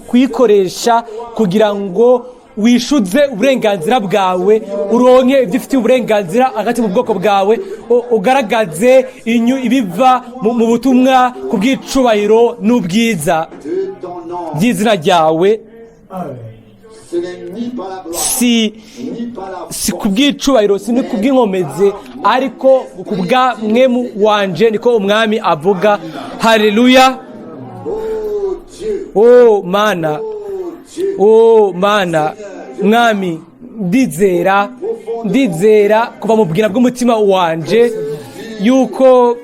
kuyikoresha kugira ngo wishuze uburenganzira bwawe, uronke ibyo ufitiye uburenganzira hagati mu bwoko bwawe, ugaragaze inyu ibiva mu butumwa ku bw'icubahiro n'ubwiza De ton nom. by'izina ryawe. Ce n'est ni par la gloire, ni par la Si ku bw'icubahiro, si ni ku bw'inkomezi, ariko ku bwa mwemu wanje, niko Umwami avuga. Haleluya. Oh Dieu, O Mana, oh Dieu, o Mana, Mwami, ndizera, ndizera kuva mu bwina bw'umutima wanje yuko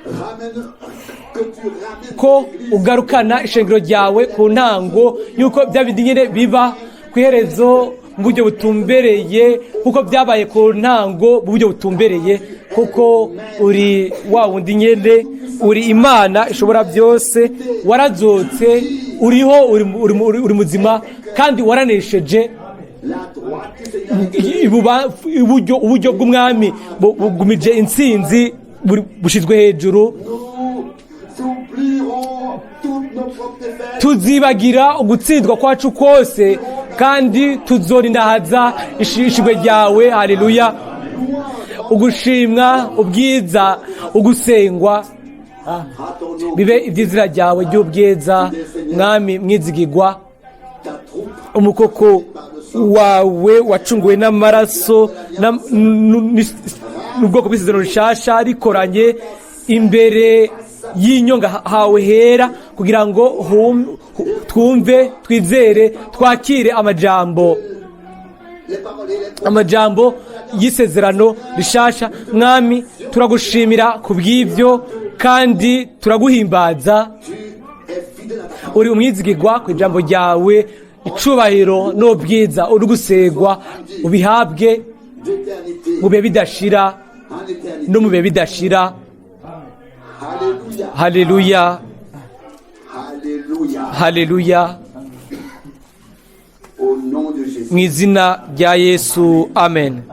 ramène, que tu ramènes ko l'Église ugarukana ishengero ryawe ku ntango, yuko bya bindi nyine biba ku iherezo mu buryo butumbereye kuko byabaye ku ntango mu buryo butumbereye, kuko uri wa wundi nyene, uri Imana ishobora byose, warazutse, uriho, uri muzima kandi waranesheje. La droite du Seigneur. Iburyo bw'Umwami bugumije intsinzi, bushizwe hejuru. Nous oublierons toutes nos propres défaites. Tuzibagira ugutsindwa kwacu kose kandi tuzorindahaza ishimwe ryawe. Haleluya. Ugushimwa, ubwiza, ugusengwa À ton nom, bibe iby'izina ryawe ry'ubwiza, Mwami mwizigigwa. Ta troupe Umukoko wawe wacunguwe n'amaraso n'ubwoko bw'isezerano rishasha rikoranye imbere y'inyonga hawe hera kugira ngo twumve, twizere, twakire amajambo, les paroles et les amajambo y'isezerano rishasha. Mwami, turagushimira ku bw'ibyo kandi turaguhimbaza. Tu es fidèle à ta parole. Uri umwizigirwa ku ijambo ryawe. Icubahiro n'ubwiza, uri gusegwa, ubihabwe D'éternité. Mu bihe bidashira En éternité. no mu bihe bidashira. Alléluia. Haleluya. Alléluia. Haleluya. Au nom de Jésus. Mu izina rya Yesu, amen.